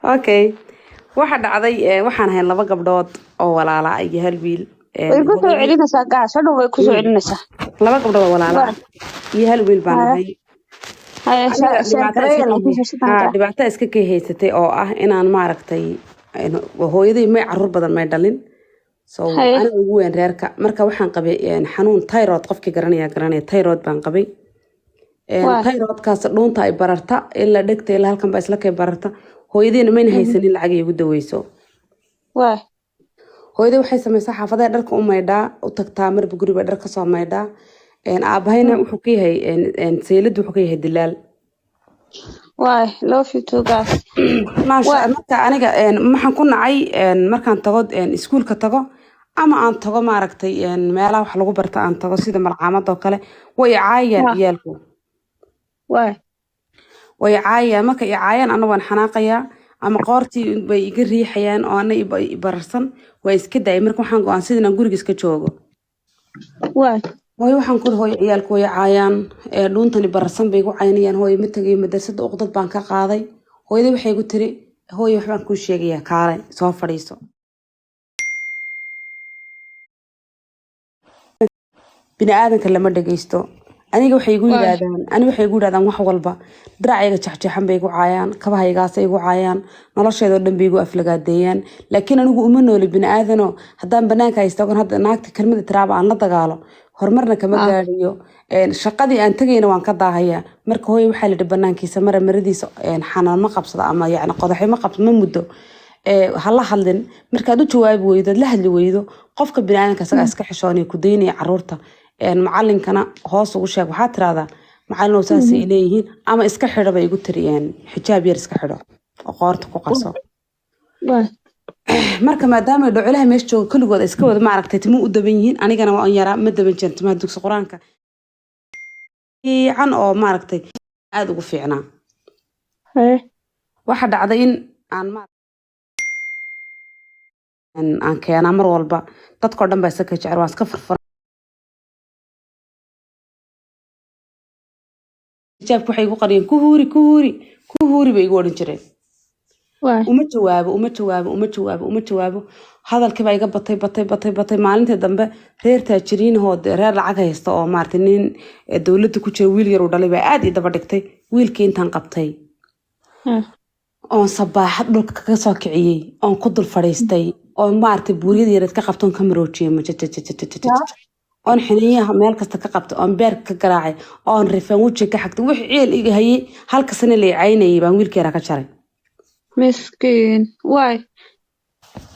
Okay, waxa dhacday, waxaan ahayn laba gabdhood oo walaala ah iyo hal wiil. Way ku soo Hooyadii celinaysaa gaas hadhow, way ku soo celinaysaa. Laba gabdhood oo walaala ah iyo hal wiil baan ahay. Haya. Aniga dhibaato sheergareeya iska laakiin kay shaashadan ha garaac. Dhibaato iska kay haysatay oo ah inaan maaragtay hooyaday may caruur badan may dhalin, so aniga ugu weyn reerka. Marka waxaan qabay xanuun thyroid. Qofkii garanaya garanaya, thyroid baan qabay. Thyroidkaas dhuunta ay bararta ilaa dhegta ilaa halkan baa isla kay bararta. Hooyadayna mayna haysanin lacag ay igu daweyso. Hooyaday waxay samaysaa, xaafadaha dharka u maydhaa, u tagtaa, marba guriba dhar kasoo maydhaa. Aabahayna wuxuu ka yahay seyladu wuxuu ka yahay dilaal. Waay, love you too, guys. Maasha. Marka aniga waxaan ku nacay markaan tago iskuulka tago ama aan tago maaragtay meelaha wax lagu barta aan tago, sida malcaamadoo kale, way i caayayaan ciyaalku. Way i caayayaan. Marka i caayaan, ana waan xanaaqayaa ama qoortii bay iga riixayaan oo ana i bararsan. Waa iska daayay. Marka waxaan go'aansaday inaan guriga iska joogo. Hooyo waxaan ku hooyo, ciyaalku way caayaan, ee dhuuntani bararsan bay igu caynayaan. Hooyo, ma tagayo madrasada, uqdad baan ka qaaday. Hooyadii waxay igu tiri, "Hooyo, waxbaan kuu sheegayaa, kaalay soo fadhiiso." Bini aadanka lama dhageysto. Aniga waxay igu yidhaahdaan, ani waxay igu yidhahdaan wax walba, diracayga jexjeexan bay igu caayaan, kabahaygaasay igu caayaan, nolosheeda oo dhan bay igu aflagaadeeyaan. Laakiin anigu uma nooli bini aadano. Haddaan banaanka haystagon, hadda naagta kelmada tiraaba aan la dagaalo, horumarna kama gaadhayo. Shaqadii aan tagayna waan ka daahayaa. Marka hooyo waxaa la yidhi, banaankiisa mara maradiisa xanaan ma qabsado ama yacni qodaxyo ma qabsado, ma muddo ha la hadlin. Markaad u jawaabi weydo, aad la hadli weydo, qofka biniaadanka isagaa iska xishoonaya, ku daynaya caruurta. Macalinkana hoos ugu sheeg, waxaa tirahdaa, "Macalinow, saasay leeyihiin," ama iska xidho bay igu tiriyeen, xijaab yar iska xidho oo qoorta ku qarso. Marka maadaama dhocolaha meesha jooga kulligood ay iska wada maaragtay timo u daban yihiin, anigana waan yaraa, ma daban jirin timaha. Dugsi qur-aanka fiican oo maaragtay aada ugu fiicnaa. Waxa dhacday in aan aan keenaa mar walba, dadkoo dhan baa iska jecel, waan iska furfuran xijaabka. Waxay igu qariyeen, "Ku huuri, ku huuri, ku huuri," bay igu odhan jireen. Uma jawaabo, uma jawaabo, uma jawaabo, uma jawaabo. Hadalkii baa iga batay, batay, batay, batay. Maalintii dambe reer taajiriinahoo dee reer lacag haysta oo maaragtay nin dowladda ku jira wiil yar uu dhalay baa aad ii daba dhigtay. Wiilkii intaan qabtay oon sabaaxad dhulka kaga soo kiciyey, oon ku dul fadhiistay, oon maaragtay buuryada yareed ka qabta, oon ka maroojiyey, majajajajajajaja, oon xiniyaha meel kasta ka qabtay, oon beerka ka garaacay, oon rifaan wejiga ka xagtay, wixii ciil iga hayay halka sane la i caynayay baan wiilkii yaraa ka jaray. Miskiin, waay.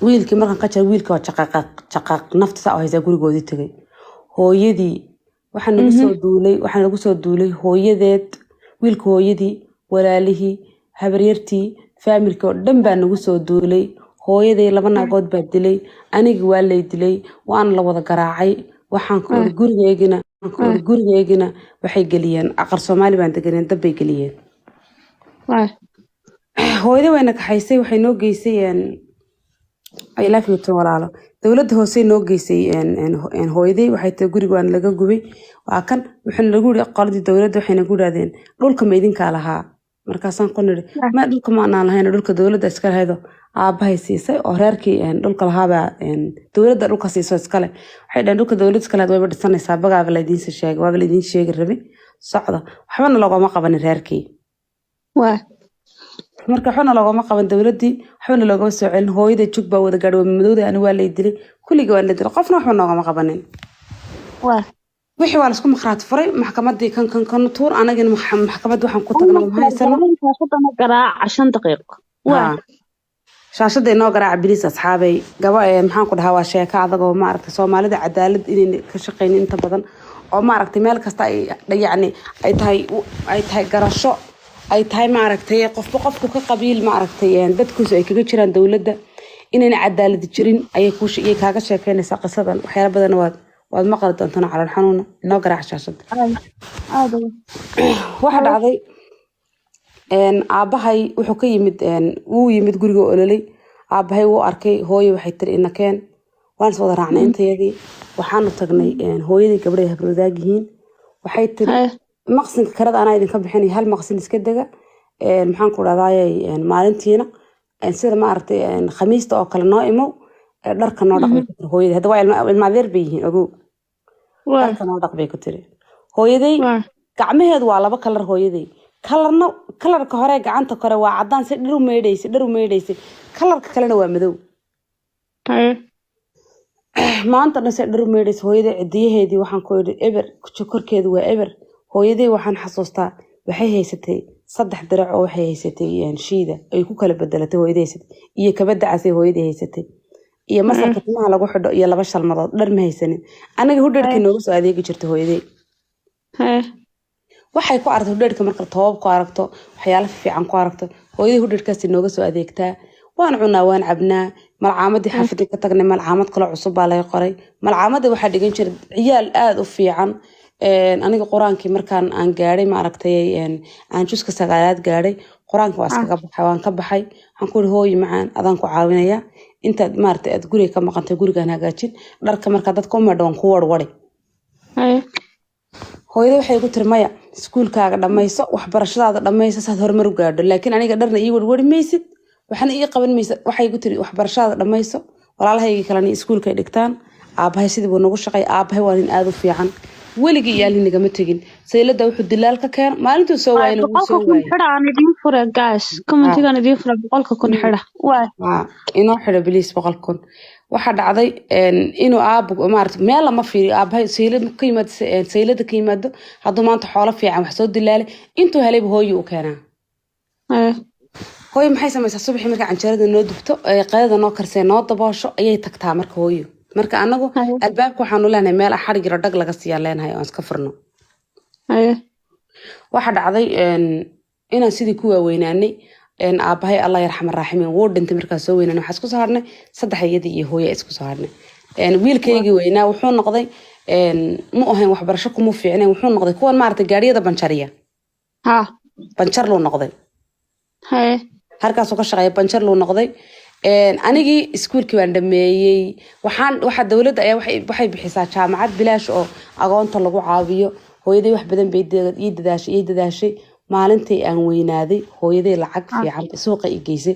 Wiilkii markaan ka jaray, wiilkii waa jaqaaq jaqaaq nafta saa u haysaa, gurigoodii tegay. Hooyadii waxaa nagu soo duulay, waxaa nagu soo duulay hooyadeed, wiilka hooyadii, walaalihii, habaryartii, faamilkii oo dhan baa nagu soo duulay. Hooyaday laba naagood baa dilay, anigi waa lay dilay, waana la wada garaacay. Waxaan ku iri gurigeygina, waxaan ku iri gurigeygina waxay geliyeen, aqal Soomaali baan deganeen, dab bay geliyeen. Hooyada wayna kaxaysay, waxay noo geysay I love you too, walaalo. Dowladda hoose noo geysay. Hooyaday waxay tiri, "Guriga waan laga gubay, waa kan." Wuxuuna lagu yiri qoladii dowladda, waxayna ku yidhahdeen, "Dhulka ma idinkaa lahaa?" Markaasaan ku nidhi, "Ma, dhulka ma anaan lahayn, dhulka dowladda iska lahaydo, aabbahay siisay oo reerkii dhulka lahaabaa dowladda dhulka siiso iskale." Waxay dhaheen, "Dhulka dowladda iska lahayd wayba dhisanaysaa, bagaaba laydiinsa sheegay, waaba laydiin sheegi rabay, socda." Waxbana loogama qabanin reerkii. Marka waxbana loogama qaban dowladdii, waxbana loogama soo celin. Hooyada jug baa wada gaadhay, waa madowda, ani waa lay dilay, kulligii waa la dilay, qofna waxba noogama qabanin. Wixii waa laisku makhraati furay maxkamadii, kan kan kan tuur, anagina maxkamadda waxaan ku tagnay ma haysano. Shaashadana garaaca 5 daqiiqo. Haa. Shaashada inoo garaaca biliis, asxaabay. Gaba maxaan ku dhahaa, waa sheeko adag oo maaragtay Soomaalida cadaalad inayna ka shaqeynin inta badan, oo maaragtay meel kasta ay yacni ay tahay garasho, ay tahay maaragtay qofba qofku ka qabiil, maaragtay dadkiisu ay kaga jiraan dowladda, inayna cadaalad jirin ayay kuu ayay kaaga sheekeynaysaa qisadan. Waxyaala badan waad maqli doontaan. Calool xanuuna. Inoo garaaca shaashada. Aada. Waxa dhacday, aabbahay wuxuu ka yimid, wuu yimid guriga ololay. Aabbahay wuu arkay hooyo, waxay tiri, "Inakeen." Waan is wada raacnay intayadii, waxaanu tagnay hooyadii. Gabdhahay habroodaag yihiin. Waxay tiri, "Maqsinka karada anaa idinka bixinay, hal maqsin iska dega." Maxaan ku dhahdaayay, maalintiina Sida maaragtay khamiista oo kale noo imow, dharka noo dhaq bay ku tiri hooyaday. Hadda waa ilma adeer bay yihiin, ogow. Dharka noo dhaq bay ku tiri hooyaday. Gacmaheedu waa laba kalar hooyaday. Kalarna, kalarka hore gacanta kore waa caddaan, si dhar u meydhaysay, dhar u meydhaysay. Kalarka kalena waa madow. Maanta dhan se dhar u meydhaysay hooyaday. Cidiyaheedii waxaan ku idhi eber, korkeedu waa eber. Hooyaday waxaan xasuustaa waxay haysatay saddex dirac oo waxay haysatay shiida ay ku kala bedelatay hooyaday haysatay, iyo kabada casay hooyaday haysatay, iyo masarka timaha lagu xidho, iyo laba shalmadood. Dhar ma haysanin anaga. Hudheerkii nooga soo adeegi jirtay hooyaday. Waxay ku aragto hudheerka, marka toobab ku aragto, waxyaalo fiican ku aragto, hooyadii hudheerkaasi nooga soo adeegtaa. Waan cunaa, waan cabnaa. Malcaamadii xaafadii ka tagnay, malcaamad kale cusub baa laga qoray. Malcaamadii waxaa dhigan jiray ciyaal aada u fiican. Aniga qur-aankii markaan aan gaadhay, maaragtay, aan juska 9aad gaadhay, qur-aanka waa iskaga baxay, waan ka baxay. Waxaan ku ihi, "Hooyi macaan, adaan ku caawinaya intaad maaragtay aad guriga ka maqantay, gurigaan hagaajin, dharka markaa dadka u meedho waan ku warwari." Hooyada waxay ku tiri, "Maya, iskuulkaaga dhammayso, waxbarashadaada dhammayso, saad horumar u gaadho, laakiin aniga dharna ii warwari maysid, waxna ii qaban maysid." Waxay ku tiri, "Waxbarashadaada dhammayso." Walaalahaygii kalena iskuulkay dhigtaan. Aabahay sidii buu nagu shaqay. Aabahay waa nin aada u fiican, weligii iyaalin nagama tegin. Saylada wuxuu dilaal ka keeno maalintuu soo waayana wuu 100,000 soo waayay. Xidha aan idiin fure, guys. Commentigaan idiin fure, 100,000 xidha waay. Haa, inoo xidho please 100,000. Waxaa dhacday inuu aabo maarata meel lama fiiriyo. Aabahay saylad ka yimaado, saylada ka yimaado, hadduu maanta xoolo fiican wax soo dilaalay, intuu helayba hooyi u keenaa. Hooyo maxay samaysaa? Subaxii markay canjeerada noo dubto, ee qadada noo karsee, noo daboosho ayay tagtaa. Marka hooyo, marka anagu albaabka waxaanu leenahay meel xadhig yaro dhag laga siiyaa leenahay oon iska furno. Waxaa dhacday inaan sidii ku waaweynaanay. Aabahay allah yarxama raaximiin wuu dhintay markaan soo weynaanay. Waxaa isku soo harnay saddex, iyadii iyo hooya isku soo harnay. Wiilkaygii weynaa wuxuu noqday, mu ahayn waxbarasho kuma fiicnayn, wuxuu noqday kuwan maaragtay gaadhiyada banjariya. Banjar luu noqday. Halkaasuu ka shaqeeya, banjar luu noqday. Anigii iskuulkii baan dhameeyey. Waxaan waxa dowladda ayaa waxay bixisaa jaamacad bilaash oo agoonta lagu caawiyo. Hooyaday wax badan bay ii dadaashay. Maalintii aan weynaaday, hooyaday lacag fiican suuqa ii geysay,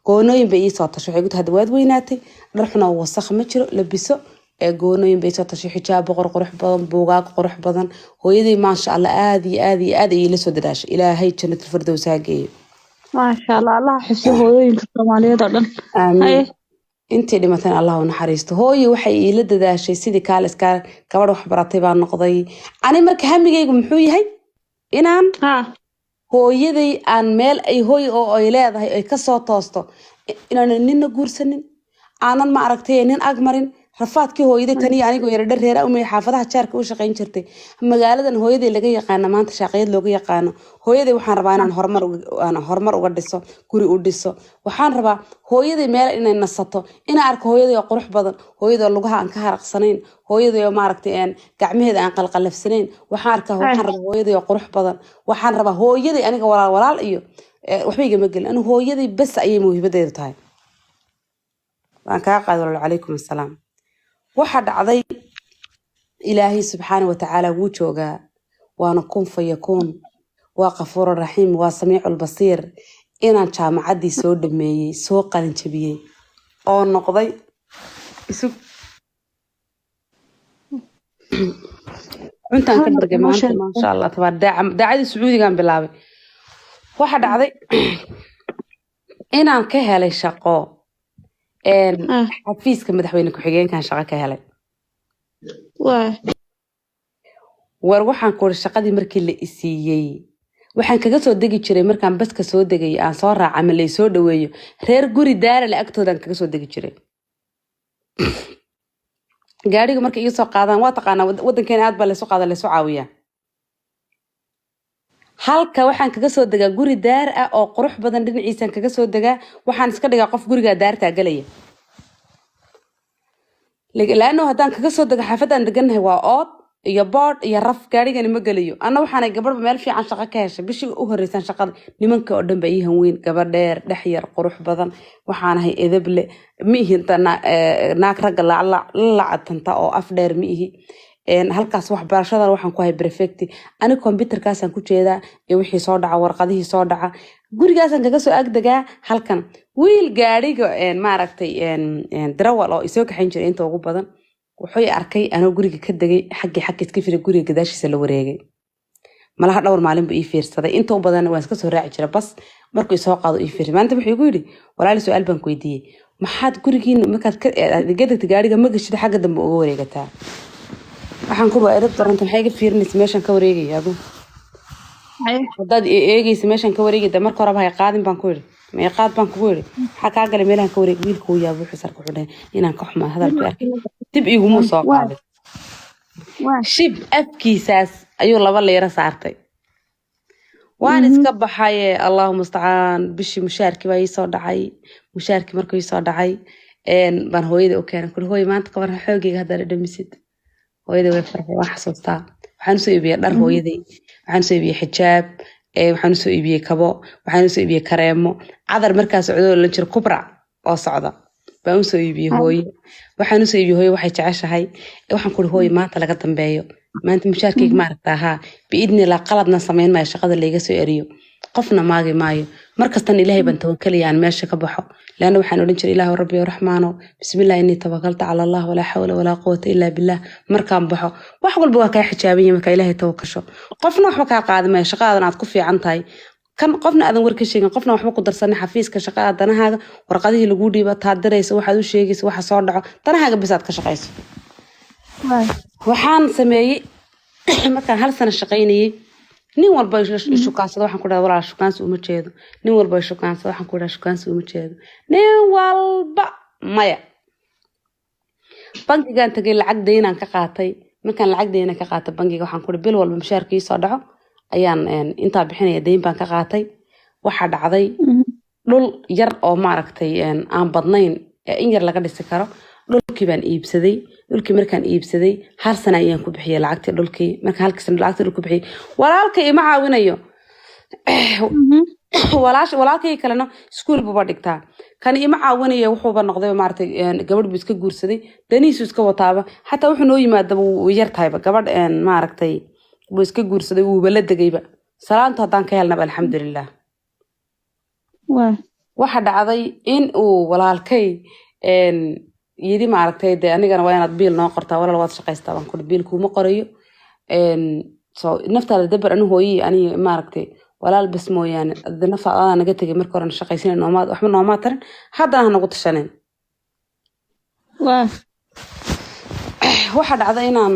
goonooyin bay ii soo tashay. Waxay ku tahay, "Hadda waad weynaatay, dhar xun oo wasakh ma jiro, labiso." Ee goonooyin bay soo tashay, xijaabo qurux badan, buugaag qurux badan. Hooyaday maasha allah aad iyo aad iyo aad ayay ila soo dadaashay. Ilaahay jannatul firdows ha geeyo. Maasha Allah, Allah xifdiyo hooyooyinka Soomaaliyeed oo dhan. Aamiin. Intii dhimatana Allah u naxariisto. Hooyo waxay iila dadaashay sidii kaaliskaa gabadh wax baratay baan noqday. Ani marka hamigaygu muxuu yahay? Inaan hooyaday aan meel ay hooy oo ay leedahay ay kasoo toosto, inaanan ninna guursanin, aanan ma aragtay nin ag marin. Rafaadkii hooyaday taniyo anigoo yara dhareer umay xaafadaha jaarka u shaqayn jirtay, magaaladan hooyaday laga yaqaano, maanta shaaqiyad looga yaqaano. Hooyaday waxaan rabaa inaan horumar aan horumar uga dhiso, guri u dhiso. Waxaan rabaa hooyaday meel inay nasato, inaan arko hooyaday oo qurux badan, hooyaday oo lugaha aan ka haraqsanayn, hooyaday oo maaragtay aan gacmaheeda aan qalqalafsanayn. Waxaan arkaa, waxaan rabaa hooyaday oo qurux badan. Waxaan rabaa hooyaday, aniga walaal walaal iyo waxba igama gelin, anigu hooyaday bes ayay muhiimadeedu tahay. Waan kaa qaaday walaal, calaykum assalaam. Waxaa dhacday, Ilaahay subxaana wa tacaala wuu joogaa, waana kun fayakuun, waa qafuuro raxiim, waa samiiculbasiir, inaan jaamacaddii soo dhameeyey, soo qalin jabiyey oo noqday isug cuntaan ka Hal mar dhargay inoo maanta. sheeg. Maasha allah tabaar, daacadii Sacuudigaan bilaabay. Waxaa dhacday inaan ka helay shaqo xafiiska madaxweyne ku-xigeenkan shaqo ka helay. War waxaan ku uri, shaqadii markii la isiiyey, waxaan kaga soo degi jiray markaan baska soo degay, aan soo raaca ama laysoo dhaweeyo, reer guri daarale agtoodaan kaga soo degi jiray. Gaariga markay iga soo qaadaan, waa taqaanaa wadankeena aad baa laysu qaada, laysu caawiyaa. Halka waxaan kaga soo degaa guri daar ah oo qurux badan, dhinaciisaan kaga soo degaa. Waxaan iska dhigaa qof gurigaa daartaa galaya, laano haddaan kaga soo dego xaafadaan degannahay waa ood iyo boodh iyo raf, gaarigani ma gelayo. Anna waxaanay gabadhba meel fiican shaqo ka heshay. Bishii u horreysaan shaqada, nimanka oo dhan ba ii hanweyn. Gabadh dheer, dhex yar, qurux badan waxaanahay, edeble ma ihi, naag ragga la lacatanta oo af dheer ma ihi. Halkaas waxbarashadan waxaan ku hay prefect. Ani computerkaasaan ku jeedaa iyo wixii soo dhaca, warqadihii soo dhaca, gurigaasaan kaga soo agdegaa. Halkan wiil gaadhiga maaragtay darawal oo isoo kaxayn jiray inta ugu badan wuxuu i arkay anoo guriga ka degay, xaggii xagga iska firay, guriga gadaashiisa la wareegay. Malaha dhowr maalin buu ii fiirsaday. Inta u badan waan iska soo raaci jira bas. Markuu isoo qaado ii fiirsaday. Maalinta wuxuu igu yidhi, "Walaali, su-aal baan ku weydiiyey. Maxaad gurigiina markaad ka degta gaariga ma gashid, xagga dambe uga wareegataa?" Waxaan ku waa edab daranta, maxay iga fiirinaysa meeshaan ka wareegaya adu? Haddaad i eegaysa meeshaan ka wareegay, de marka horeba hay qaadin baan ku yidhi. Ma i qaad baan kugu yidhi? Maxaa kaa galay meelahan ka wareeg? Wiilka wuu yaaba, wuxuu sarka wuxuu dhahay inaan ka xumaa hadalku arkay, dib igumuu soo qaadin. Shib afkiisaas ayuu laba liira saartay. Waan iska baxaye, Allahu mustacaan. Bishii mushaarkii baa iisoo dhacay. Mushaarkii markuu iisoo dhacay baan hooyada u keenay. Kuli, "Hooy, maanta qaban xoogayga haddaa dhadhamisid." Hooyada way farxay. Waan xasuustaa, waxaan usoo iibiyey dhar hooyaday, waxaan usoo iibiyey xijaab, waxaan usoo iibiyey kabo, waxaan usoo iibiyey kareemo, cadar markaa socdo oo la jiro kubra oo socda baan usoo iibiyey hooyo. Waxaan usoo iibiyey hooyo waxay jeceshahay. Waxaan kuri, "Hooyo, maanta laga dambeeyo, maanta mushaarkayga ma aragtaa? Haa, biidnillah qaladna samayn maayo, shaqada layga soo eriyo, qofna maagi maayo. Markastana Ilaahay baan tawakalaya aan meesha ka baxo." Leanna waxaan odhan jiray, "Ilaahu rabbi raxmaano, bismillah, innii tawakalta cala Allah, walaa xawla walaa quwata illaa billah." Markaan baxo wax walba waa kaa xijaaban yahay. Markaa Ilaahay tawakasho, qofna waxba kaa qaadi maayo. Shaqadaadan aad ku fiican tahay kan, qofna aadan war ka sheegin, qofna waxba ku darsanin, xafiiska shaqada danahaaga, warqadihii laguu dhiiba taad dirayso, waxaad u sheegayso, waxa soo dhaco, danahaaga bis aad ka shaqayso. Waxaan sameeyey markaan hal sano shaqaynayey, nin walba i shukaansado waxaan ku dhaha, "Walaal, shukaansi uma jeedo." Nin walba i shukaansado waxaan ku dhaha, "Shukaansi uma jeedo." Nin walba maya. Bankigaan tagay, lacag daynaan ka qaatay. Markaan lacag dayna ka qaatay bankiga, waxaan ku bil walba mushaarka ii soo dhaco ayaan intaa bixinaya. Dayn baan ka qaatay. Waxaa dhacday dhul yar oo maaragtay aan badnayn ee in yar laga dhisi karo. Dhulkii baan iibsaday. Dhulkii markaan iibsaday, hal sana ayaan ku bixiyay lacagtii dhulkii. Markaan halkii sana lacagtii dhulku bixiyay, walaalkay ima caawinayo. Walaalkay kalena iskuul buuba dhigtaa. Kan ima caawinayo, wuxuuba noqday maaragtay gabadh buu iska guursaday, danihiisu iska wataaba. Xataa wuxuu noo yimaadaba wuu yar tahayba. Gabadh maaragtay buu iska guursaday, wuuba la degayba. Salaantu haddaan ka helnaba, alxamdulilah. Waxa dhacday in uu walaalkay yidhi, maaragtay, "Dee anigana waa inaad biil noo qortaa." "Walaal, waad shaqaystaa," baan kuri, "biil kuuma qorayo. So naftaada dabar. Anu hooyii aniga maaragtay walaal bas mooyaane, de naftaada adaa naga tegay. Marka horena shaqaysanay, noomaad waxba noomaa tarin, haddana ha nagu tashaneen." Waxaa dhacday inaan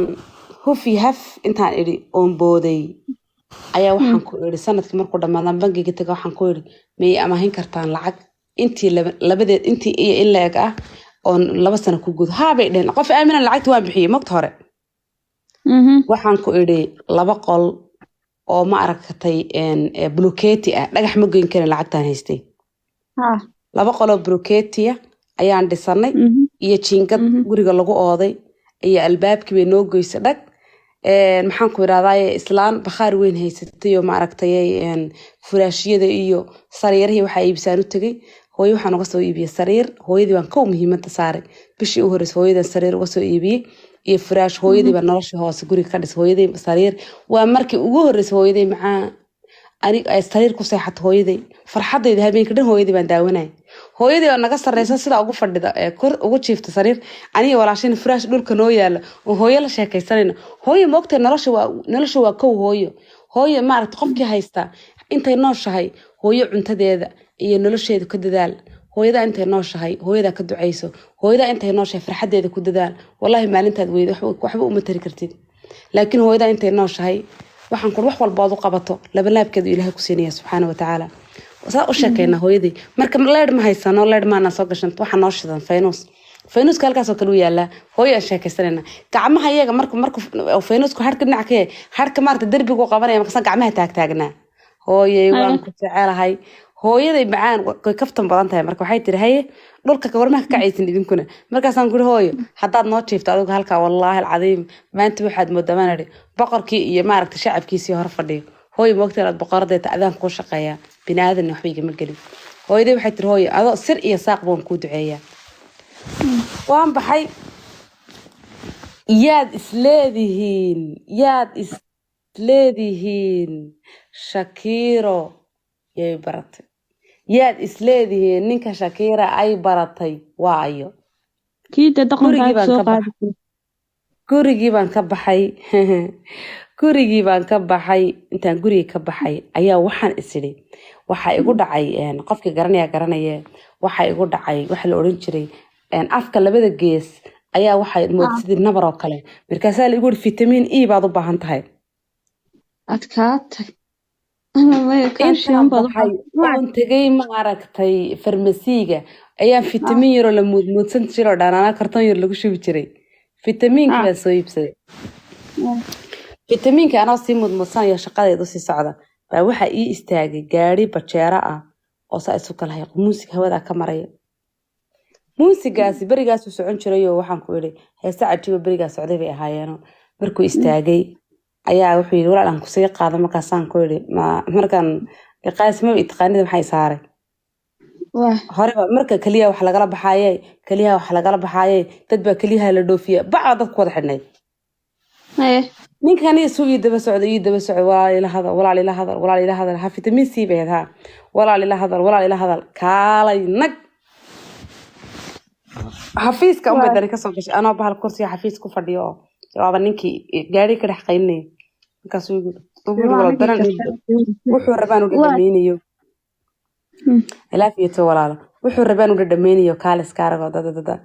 hufi haf intaan idhi oon booday ayaa waxaan ku idhi, sanadkii markuu dhammaadaan bangiga taga, waxaan ku idhi, "Miyay amahin kartaan lacag intii labadeed intii iyo in la-eg ah oon 2 sano ku gudo?" "Haa," bay dheheen. Qof aaminan lacagti waan bixiyey mogta hore. Waxaan ku idhi, laba qol oo ma aragtay buluketi ah, dhagax ma goyn karin lacagtaan haystay. Laba qoloo buluketiya ayaan dhisanay iyo jiingad guriga lagu ooday iyo albaabkii bay noo goysay dhag. Maxaan ku idhahdaye, islaan bakhaar weyn haysatay oo maaragtay furaashiyada iyo sariirihii waxaa iibisaan u tegay. Hooyo waxaan uga soo iibiyey sariir. Hooyadii baan kow muhiimada saaray. Bishii u horreysay hooyadan sariir uga soo iibiyey iyo furaash. Hooyadii baa noloshii hoose guriga ka dhisay. Hooyaday sariir waa markii ugu horreysay hooyaday macaa anig ay sariir ku seexato. Hooyaday farxadayda habeenka dhan hooyadii baan daawanaya. Hooyadii oo naga sarreysa sidaa ugu fadhida ee kor ugu jiifta sariir, aniga walaashayna furaash dhulka noo yaala oo hooyo la sheekaysanayna. Hooyo moogtay, nolosha waa kow. Hooyo, hooyo maaragta qofkii haystaa intay nooshahay, hooyo cuntadeeda iyo nolosheeda ka dadaal. Hooyadaa intay nooshahay, hooyadaa ka ducayso. Hooyadaa intay nooshahay, farxadeeda ku dadaal. Wallahi maalintaad weydo waxba uma tari kartid, laakiin hooyadaa intay nooshahay, waxaan kur wax walba ood u qabato labalaabkeedu Ilaahay ku siinaya subxaana watacaala. Saa u sheekeynaa hooyadii. Marka leer ma haysano, leer maana soo gashan, waxaa noo shidan faynuus. Faynuuska halkaasoo kale u yaalaa. Hooyo aan sheekaysanayna, gacmaha iyaga marka faynuusku harka dhinaca ka yahay, harka maarata derbigu qabanaya, markaasaan gacmaha taagtaagnaa. "Hooyey, waan ku jecelahay." Hooyaday macaan way kaftan badan tahay. Marka waxay tiri, "Haye, dhulka warmaha ka kacaysin idinkuna?" Markaasaan kuri, "Hooyo, haddaad noo jiifto adigu halkaa, wallaahi alcadiim, maanta waxaad moodaa," baan idhi, "boqorkii iyo maaragta shacabkiisii hor fadhiyo. Hooyo, moogta inaad boqoradeeta adaan kuu shaqeeyaa, bini aadanna waxba igama gelin." Hooyaday waxay tiri, "Hooyo, adoo sir iyo saaq baan kuu duceeyaa." Waan baxay. Yaad isleedihiin, yaad isleedihiin Shakiro yay baratay? Yaad isleedihiin ninka Shakira ay baratay waa ayo? Kii dee Gurigii dhaqankaaga baan soo ka qaadi baxay, gurigii baan ka baxay, gurigii baan ka baxay. Intaan gurigii ka baxay ayaa waxaan isidhi, waxaa igu dhacay, qofkii garanaya garanaye, waxaa igu dhacay waxa la odhan jiray, afka labada gees ayaa waxay mood sidii nabar oo kale. Markaasaa la igu yidhi vitamin E baad u baahan tahay. Adkaatay maya Intaan calcium baad u baxay baahan. Oon tegay, ma aragtay, farmasiiga ayaan fitamiin yaroo la muudmuudsan jiray oo dhanaana kartoon yar lagu shubi jiray, fitamiinkii baan soo iibsaday. Fitamiinka anoo sii muudmuudsanaya, shaqadeedu sii socda, baa waxaa ii istaagay gaari bajeero ah oo saa isu kala hay, muusig hawada ka maraya. Muusigaasi berigaasuu socon jirayoo waxaan ku idhi heese cajiiba berigaa socday bay ahaayeeno. Markuu istaagay ayaa wuxuu yidhi, "Walaal, aan kusii qaado." Markaasaan ku idhi, "Ma markaan iqaas maba itaqaanida, maxay saaray?" Horeba marka keliyaha wax lagala baxaaye, keliyaha wax lagala baxaaye, dad baa keliyaha la dhoofiya, bacaa dad ku wada xidhnayd. Ninkani isuu ii daba socdo, ii daba socdo, "Walaal, ila hadal, walaal, ila hadal, walaal, ila hadal." Ha, vitamin C bay ahayd. Ha, "Walaal, ila hadal, walaal, ila hadal." Kaalay nag xafiiska unbay dani kasoo gashay, anoo bahal kursiga xafiis ku fadhiyo oo waaba ninkii gaari ka dhex qaylinaya. Markaasuu igu yidhi, "Walaal, danan wuxuu rabaan u dhadhameynayo." Ilaafiyato walaalo, wuxuu rabaan u dhadhameynayo, kaaliska aragoo dadadada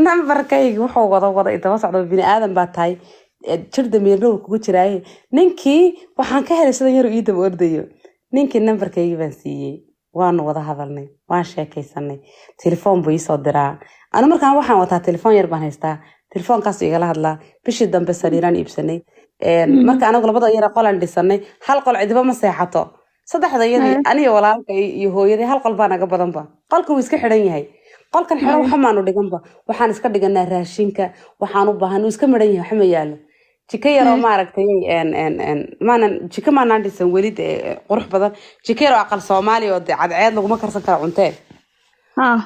nambarkaygi wuxuu wada wada idaba socdo. Bini aadan baa tahay, jir damiirna uu kugu jiraaye. Ninkii waxaan ka helay sidan yaruu ii daba ordayo. Ninkii nambarkaygii baan siiyey, waanu wada hadalnay, waan sheekaysanay, telefoon buu iisoo diraa. Anu markaan waxaan wataa telefoon yar baan haystaa, telefoonkaas igala hadlaa. Bishii dambe sariiraan iibsanay. Marka anagu labada yara qolaan dhisanay, hal qol cidiba ma seexato. Saddexda yadii, aniga, walaalka iyo hooyadii, hal qol baa naga badanba. Qolkan wuu iska xidhan yahay, qolkan xidhan waxa maanu dhiganba, waxaan iska dhiganaa raashinka waxaan u baahan. Wuu iska midhan yahay, waxma yaalo. Jiko yaroo, maaragtay, maanan jiko maanaan dhisan weli dee qurux badan, jiko yaroo aqal Soomaaliya oo dee cadceed laguma karsan karo cuntee,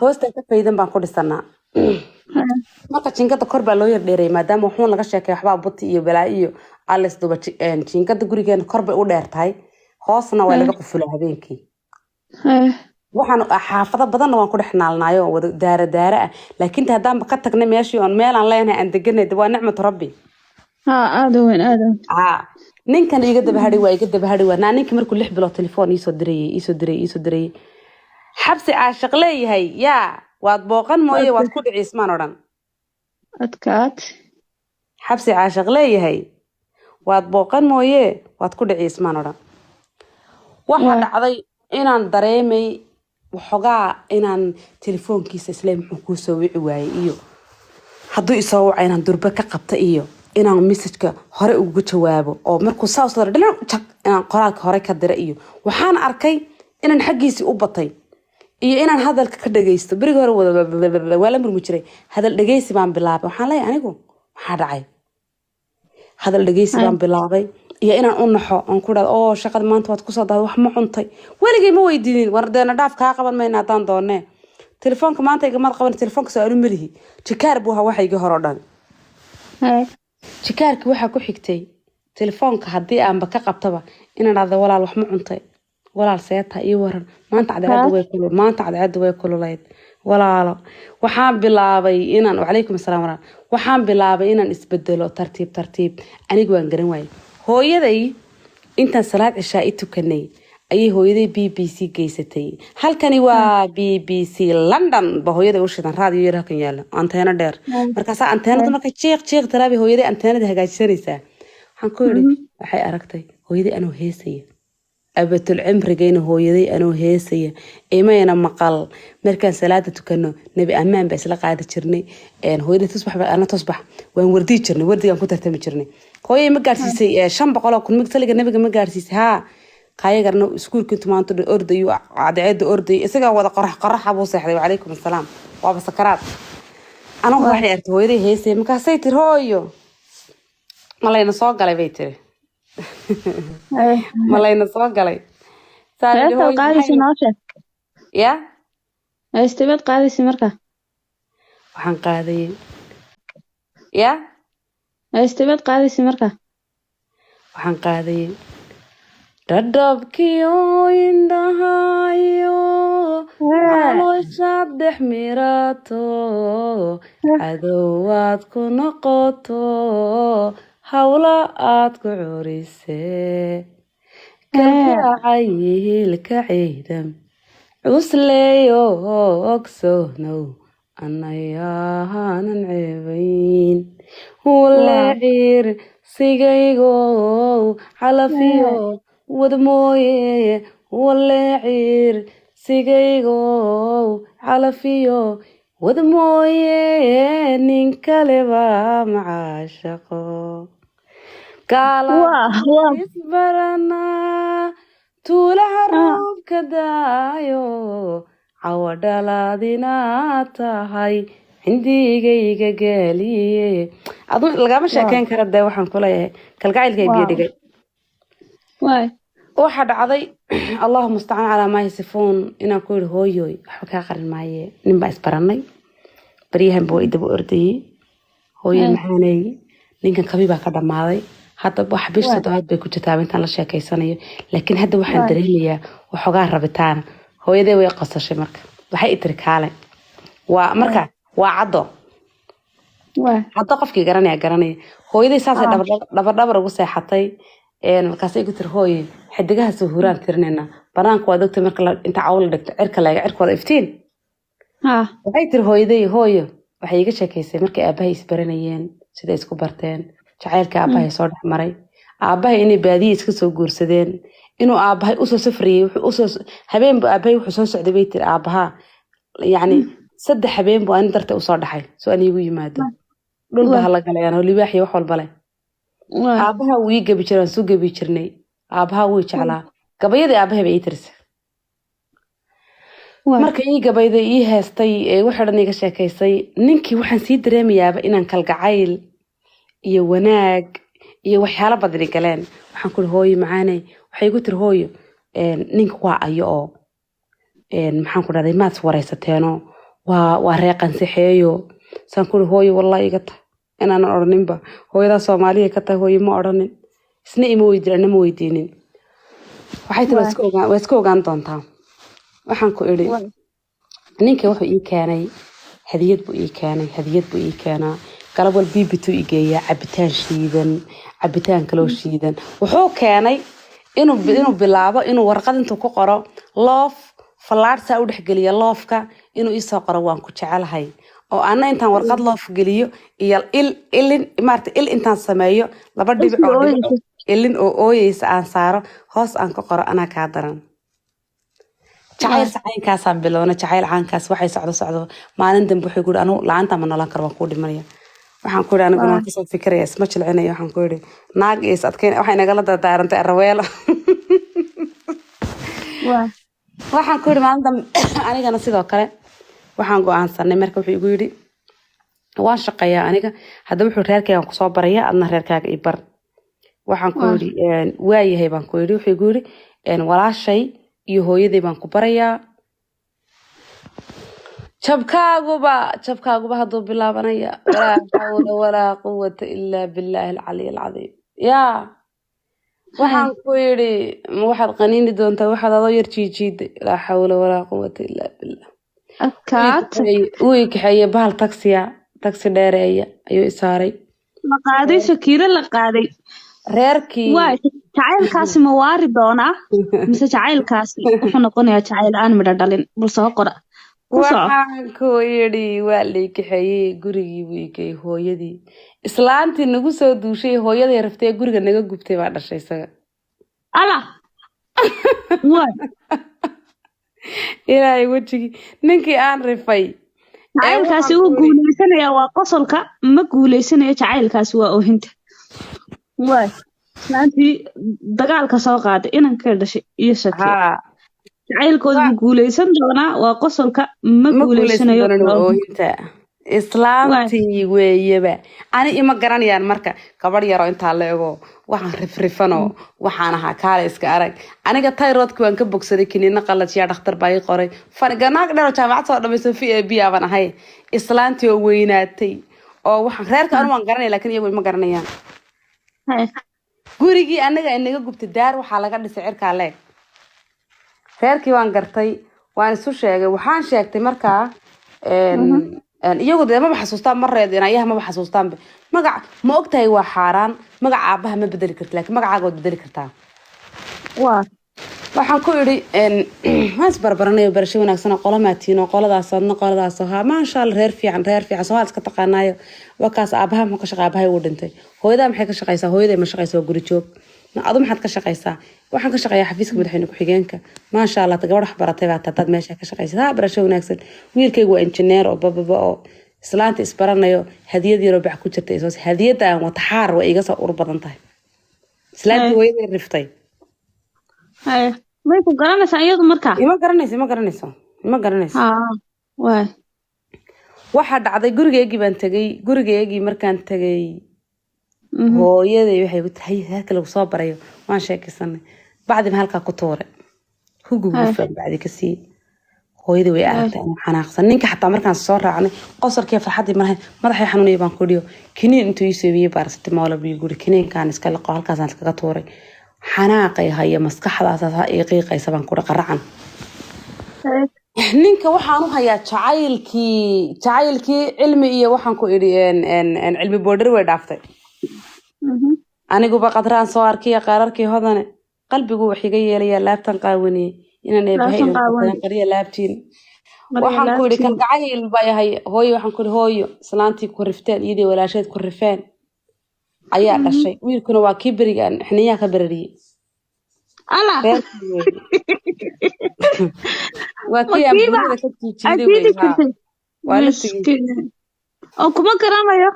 hoosta ka faydan baan ku dhisanaa. Marka jinkada kor baa loo yar dheereeyay, maadaama waxuun laga sheekay, waxbaa buti iyo balaa iyo alles duba. Jinkada gurigeena kor bay u dheer tahay, hoosna waa laga qufulaa habeenkii. Waxaan xaafado badanna waan ku dhex naalnaayo oo wada daara daara ah, laakiin ta haddaanba ka tagnay meeshii oon meelaan leenahay aan deganay, de waa nicmatu rabbi. Ha, aada weyn, aada weyn. Haa, ninkan iga daba hadhay waa iga daba hadhay waa naa. Ninkii markuu 6 bilood telefoon iisoo dirayay, iisoo dirayay, iisoo dirayay, xabsi caashiq leeyahay yaa waad booqan mooye waad ku dhici ismaan odhan. Adkaat. Xabsi caashiq leeyahay waad booqan mooye waad ku dhici ismaan odhan. Waxaa dhacday inaan dareemay waxoogaa inaan telefoonkiisa isle muxuu kuu soo wici waayey, iyo hadduu isoo waca inaan durbe ka qabta, iyo inaan messageka hore uga jawaabo, oo markuu saa usoo diro dhinac jag inaan qoraalka hore ka dira, iyo waxaan arkay inaan xaggiisii u batay, iyo inaan hadalka ka dhagaysto. Berigi hore wada waa la murmi jiray, hadal dhagaysi baan bilaabay. Waxaan leeyahay, anigu maxaa dhacay? Hadal dhagaysi baan bilaabay, iyo inaan u naxo oon ku dhahdo, "Oo shaqada maanta waad kusoo dahday, wax ma cuntay?" Weligay ma weydiinin. War deena dhaaf, kaa qaban mayna haddaan doonee telefoonka maanta igamaad qaban. Telefoonka soo anu melihi, jikaar buu ahaa waxaygii hore o dhan. Jikaarkii waxaa ku xigtay telefoonka haddii aanba ka qabtaba inaan dhahdo, "Walaal, wax ma cuntay? Walaal, seeta ii waran? Maanta cadceedda way kulul, maanta cadceedda way kululayd, walaalo." Waxaan bilaabay inaan, wacalaykum asalaam walaal, waxaan bilaabay inaan isbedelo tartiib tartiib. Aniga waan garan waayey. Hooyaday intaan salaad cishaa i tukanay ayay hooyaday BBC geysatay. "Halkani waa BBC London," ba hooyaday u shidan raadiyo yar halkan yaalo, anteeno dheer. Markaasaa anteenada markay jiiq jiiq tiraabay hooyaday anteenada hagaajisanaysaa. Waxaan ku yidhi, waxay aragtay hooyaday anoo heesaya. Abatul cimrigayna hooyaday anoo heesaya imayna maqal. Markaan salaada tukano nebi ammaan baa isla qaadi jirnay. Hooyaday tusbax ana tusbax waan wardii jirnay, wardigaan ku tartami jirnay. "Hooyay, ma gaarsiisay 500,000 saliga nebiga? Ma gaarsiisay?" "Haa." Kaayagarna iskuulka intu maanta dhan ordayo, cadceeda ordayo, isagaa wada qorax qoraxa buu seexday. Wacalaykum assalaam, waaba sakaraad. Anagu waxay artay hooyaday heesay. Markaasay tiri, "Hooyo, ma layna soo galay?" bay tiri. "Ma layna soo galay?" Saan idhi, Heestaad "Hooyo, qaadaysa noo sheeg. Ya. Heestabaad qaadaysa marka? Waxaan qaadayay Ya. Heestebaad qaadaysa marka? Waxaan qaadayay dhadhabkiyo indhahayo calooshaad dhex mirato, cadowaad ku noqoto, hawla aad ku curise, kalkacayilka ciidam cusleeyo, ogsoonow anayaanan ceebayn wale ciir sigaygow calafiyo wad mooye, wale ciir sigaygow calafiyo wad mooye, nin kaleba macaashaqo gaala isbaranaa tuulaha roobka daayo, cawa dhalaadinaad tahay cindigayga gaaliye. Adu lagama sheekeyn kara dee. Waxaan kuleeyahay kalgacaylka biyo dhigay. Waxaa dhacday, allahu mustacaan calaa maa yasifuun, inaan ku yidhi: "Hooyoy, waxba kaa qarin maaye, nin baa isbaranay baryahan ba waa idaba ordayey. Hooyo maxaaneey, ninkan kabi baa ka dhammaaday. Hadda wax bish toddobaad bay ku jirtaa intaan la sheekeysanayo, laakiin hadda waxaan dareemayaa waxoogaa rabitaana." Hooyadee way qosashay. Marka waxay i tiri: "Kaale." Waa marka waa caddo caddo, qofkii garanaya garanaya. Hooyaday saasay dhabardhabar ugu seexatay. Markaasay igu tiri: "Hooye, xidigaha suhuraan tirinayna banaanka. Waad ogtay marka inta cawl la dhigto cirka leega, cirka wada iftiin." Waxay tiri hooyaday, hooyo waxay iiga sheekaysay markay aabahay isbaranayeen, siday isku barteen, jacaylka aabahay soo dhex maray, aabahay inay baadiye iska soo guursadeen, inuu aabahay usoo safriyey. Wuxuu usoo habeenbu aabahay wuxuu soo socday, bay tiri, aabahaa yacni 3 habeen buu ani dartay usoo dhaxay soo ani igu yimaado. Dhulba hala galayaan oo libaax iyo wax walba leh. Aabaha wuu ii gabi jiray, waan soo gabi jirnay. Aabaha wuu jeclaa. Gabayadii aabahay bay ii tirisay. Marka ii gabayday, ii heestay, ee wixii dhan iiga sheekaysay, ninkii waxaan sii dareemayaaba inaan kalgacayl iyo wanaag iyo waxyaalo badani galeen. Waxaan ku iri: "Hooyo macaaney." Waxay igu tiri hooyo: "Ninka waa ayo oo maxaan ku dhahday, maad waraysateeno? Waa reeqansixeeyo." Saan ku iri: "Hooyo, wallahi iga tahay inaanan odhaninba. Hooyadaa Soomaaliya ka tahay. Hooyo, ma odhanin, isna ima weydiin, anna ma weydiinin." Waxay tiri: "Waa iska ogaan doontaa." Waxaan ku idhi ninka wuxuu ii keenay hadiyad buu ii keenay, hadiyad buu ii keenaa. Galab wal bibituu i geeyaa, cabitaan shiidan, cabitaan kaloo shiidan. Wuxuu keenay inuu bilaabo inuu warqad intuu ku qoro love, fallaadh saa u dhexgeliya love-ka, inuu iisoo qoro "waan ku jecelahay", oo anna intaan warqad love geliyo iyo il ilin maarata, il intaan sameeyo laba dhibic oo dhibic ilin oo ooyeysa aan saaro, hoos aan ka qoro "anaa kaa daran". Jacayl caynkaasaan bilowna, jacayl caynkaas. Waxay socdo socdo, maalin dambe wuxuu ku yidhi: "Anu la'aanta ma noolaan karo, waan kuu dhimanaya." Waxaan ku yidhi: "Aniguna waan kasoo fikiraya, isma jilcinaya." Waxaan ku yidhi: "Naag iyo is adkeyn." Waxay nagala dardaarantay araweelo. Waxaan ku yidhi maalin dambe anigana sidoo kale waxaan go-aansanay. Marka wuxuu igu yidhi: "Waan shaqeeyaa aniga hadda." Wuxuu: "Reerkaygaan kusoo baraya, adna reerkaaga i bar." Waxaan ku yidhi: "Waayahay," baan ku yidhi. Wuxuu igu yidhi: "Walaashay iyo hooyaday baan ku barayaa." Jabkaaguba jabkaaguba hadduu bilaabanaya. Walaa xawla walaa quwata ilaa billaahi alcaliy alcadiim. Yaa, waxaan ku yidhi: "Ma waxaad qaniini doontaa waxaad adoo yar jiijiiday?" Laa xawla walaa quwata ilaa billah. Adkaata. Wuu i kaxeeyey bahal taksiya, taksi dheereeya ayuu i saaray. La qaaday Shakiiro, la qaaday. Reerkii. Waay, jacaylkaasi ma waari doonaa mise jacaylkaasi wuxuu noqonayaa jacayl aan midho dhalin? Bal soo qora, ku soco. Waxaan ku yidhi waa lay kaxeeyey, gurigii buu i geeyey. Hooyadii, islaantii nagu soo duushay, hooyaday raftay, guriga naga gubtay baa dhashay isaga. Ala, waay. Ilaahay wejigii ninkii aan rifay ee Jacaylkaasi waxaan wuu ku yidhi guuleysanayaa waa qosolka, ma guuleysanayo jacaylkaasi waa oohinta. Waay, islaantii dagaalka soo qaaday inankay dhashay iyo Shakiiro jacaylkooda wuu guuleysan doonaa waa qosolka, ma ma guuleysan guuleysanayo doonan waa waa oohinta. oohinta. Waay. Islaantii weeyaba ani ima garanayaan. Marka gabadh yaroo intaa la ego, waxaan rifrifanoo waxaan ahaa kaale iska arag. Aniga thyroid-ki waan ka bogsaday, kiniino qalajiyaa dhakhtar baa ii qoray. Naag dheer oo jaamacad soo dhamayso v a b abaan ahay. Islaantii oo weynaatay Oo waxaan reerka anu waan garanaya, laakiin iyagu ima garanayaan. Gurigii anaga inaga gubtay, daar waxaa laga dhisay cirkaa leeg. Reerkii waan gartay, waan isu sheegay, waxaan sheegtay markaa iyagu dee maba xasuustaan mareed inayaha, maba xasuustaanba magac. Ma ogtahay, waa xaaraan, magaca aabaha ma bedeli karti, laakiin magacaaga waad bedeli kartaa. Waxaan ku idhi waan isbarbaranayo, barasho wanaagsan oo qolamaatiino, qoladaas adna qoladaas haa, maasha Allah, reer fiican, reer fiican, Soomaali iska taqaanaayo. Wakaas aabaha muxuu ka shaqeeya? Aabahay wuu dhintay. Hooyadaa maxay ka shaqeysaa? Hooyaday ma shaqeysa, waa guri joog. Adu maxaad ka shaqeysaa? Waxaan ka shaqeeyaa xafiiska madaxweyne ku-xigeenka. Maasha Allah, gabadh wax baratay baa hadaad meesha ka shaqeysa. Haa, barasho wanaagsan, wiilkaygu waa injineer oo bababa oo islaanta isbaranayo. Hadiyad yaroo bac ku jirta isoos, hadiyadda aan wata xaar waa iga soo ur badan tahay. Islaantii hooyaday riftay. May ku garanaysaa iyadu markaa? Ima garanayso, ima garanayso, ima garanayso. Haa, waay. Waxaa dhacday, gurigeygii baan tegay. Gurigeygii markaan tegay, hooyaday waxay ku tahay halka lagu soo barayo. Waan sheekaysanay, bacdi ma halkaa ku tuuray, hugugufaan bacdi ka siiyey. Hooyadii way aragtay anuu xanaaqsan ninka. Xataa markaan soo raacnay, qosolkii farxaddii malahayn, madaxay xanuunaya baan ku dhiyo. Kiniin intuu ii soobiyey, paracetamol buu guri, kiniinkaan iska liqo, halkaasaan iskaga tuuray. Xanaaqay haya, maskaxdaas ii qiiqaysa baan kuri, qaracan. Ninka waxaan u hayaa jacaylkii, jacaylkii cilmi iyo waxaan ku idhi cilmi boodhar way dhaaftay. Aniguba qadraan soo arkiya qararkii hodane, qalbigu wax iga yeelayaa, laabtan qaawaniyey inaan eebahay qariya laabtiin. Waxaan ku idhi kalgacayl baa yahay hooyo. Waxaan ku idhi hooyo, islaantii ku rifteen, iyadii walaasheed ku rifeen ayaa dhashay. Wiilkuna waa kii beriga xiniyaha ka berariyey. Ala. Waa kii aan buurida ka jiijiiday wey. Waa la tegey. Oo kuma garanayo?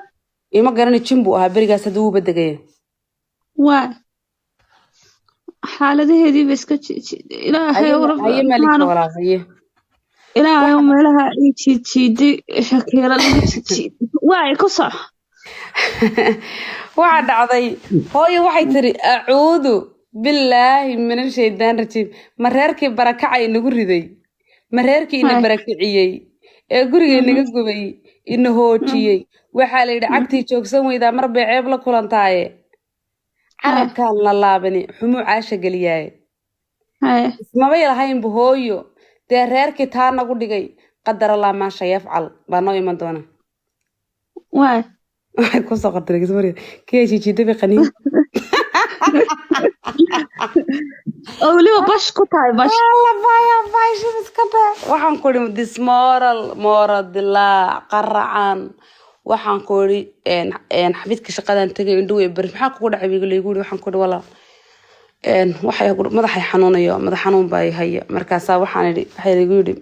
Ima garanay, jin buu ahaa berigaas, hadda wuuba degaya. Waa xaaladaheediiba iska Ilaahay. Haye malika walaal, haye. Ilaahay, meelaha ii jiijiiday, Shakiira lagu jiijiiday, waay ku soc. Waxaa dhacday, hooyo waxay tiri, acuudu billaahi min ashaydaan rajiim, ma reerkii barakacay inagu riday? Ma reerkii ina barakiciyey ee guriga inaga gubay, ina hoojiyey? Waxaa la yidhi cagtii joogsan weydaa mar bay ceeb la kulantaaye. Carabkaan la laabani xumuu caasha geliyaaye. Ismabay lahaynba hooyo, dee reerkii taa nagu dhigay, qadar Allah maasha yafcal baa noo iman doona. Waxay kusoo qortay kii ay jiijiiday bay qaniin. Oo weliba bash ku tahay, bash. Waxaan ku idhi dismoral, moral dilaac, qaracan. Waxaan ku idhi xafiiska shaqadan tegay, indhuhu beri, maxaa kugu dhacay bigu laygu yidhi. Waxaan ku idhi walaal, waxay madaxay xanuunayo, madax xanuun baa haya. Markaasaa waxaan idhi, waxay lagu yidhi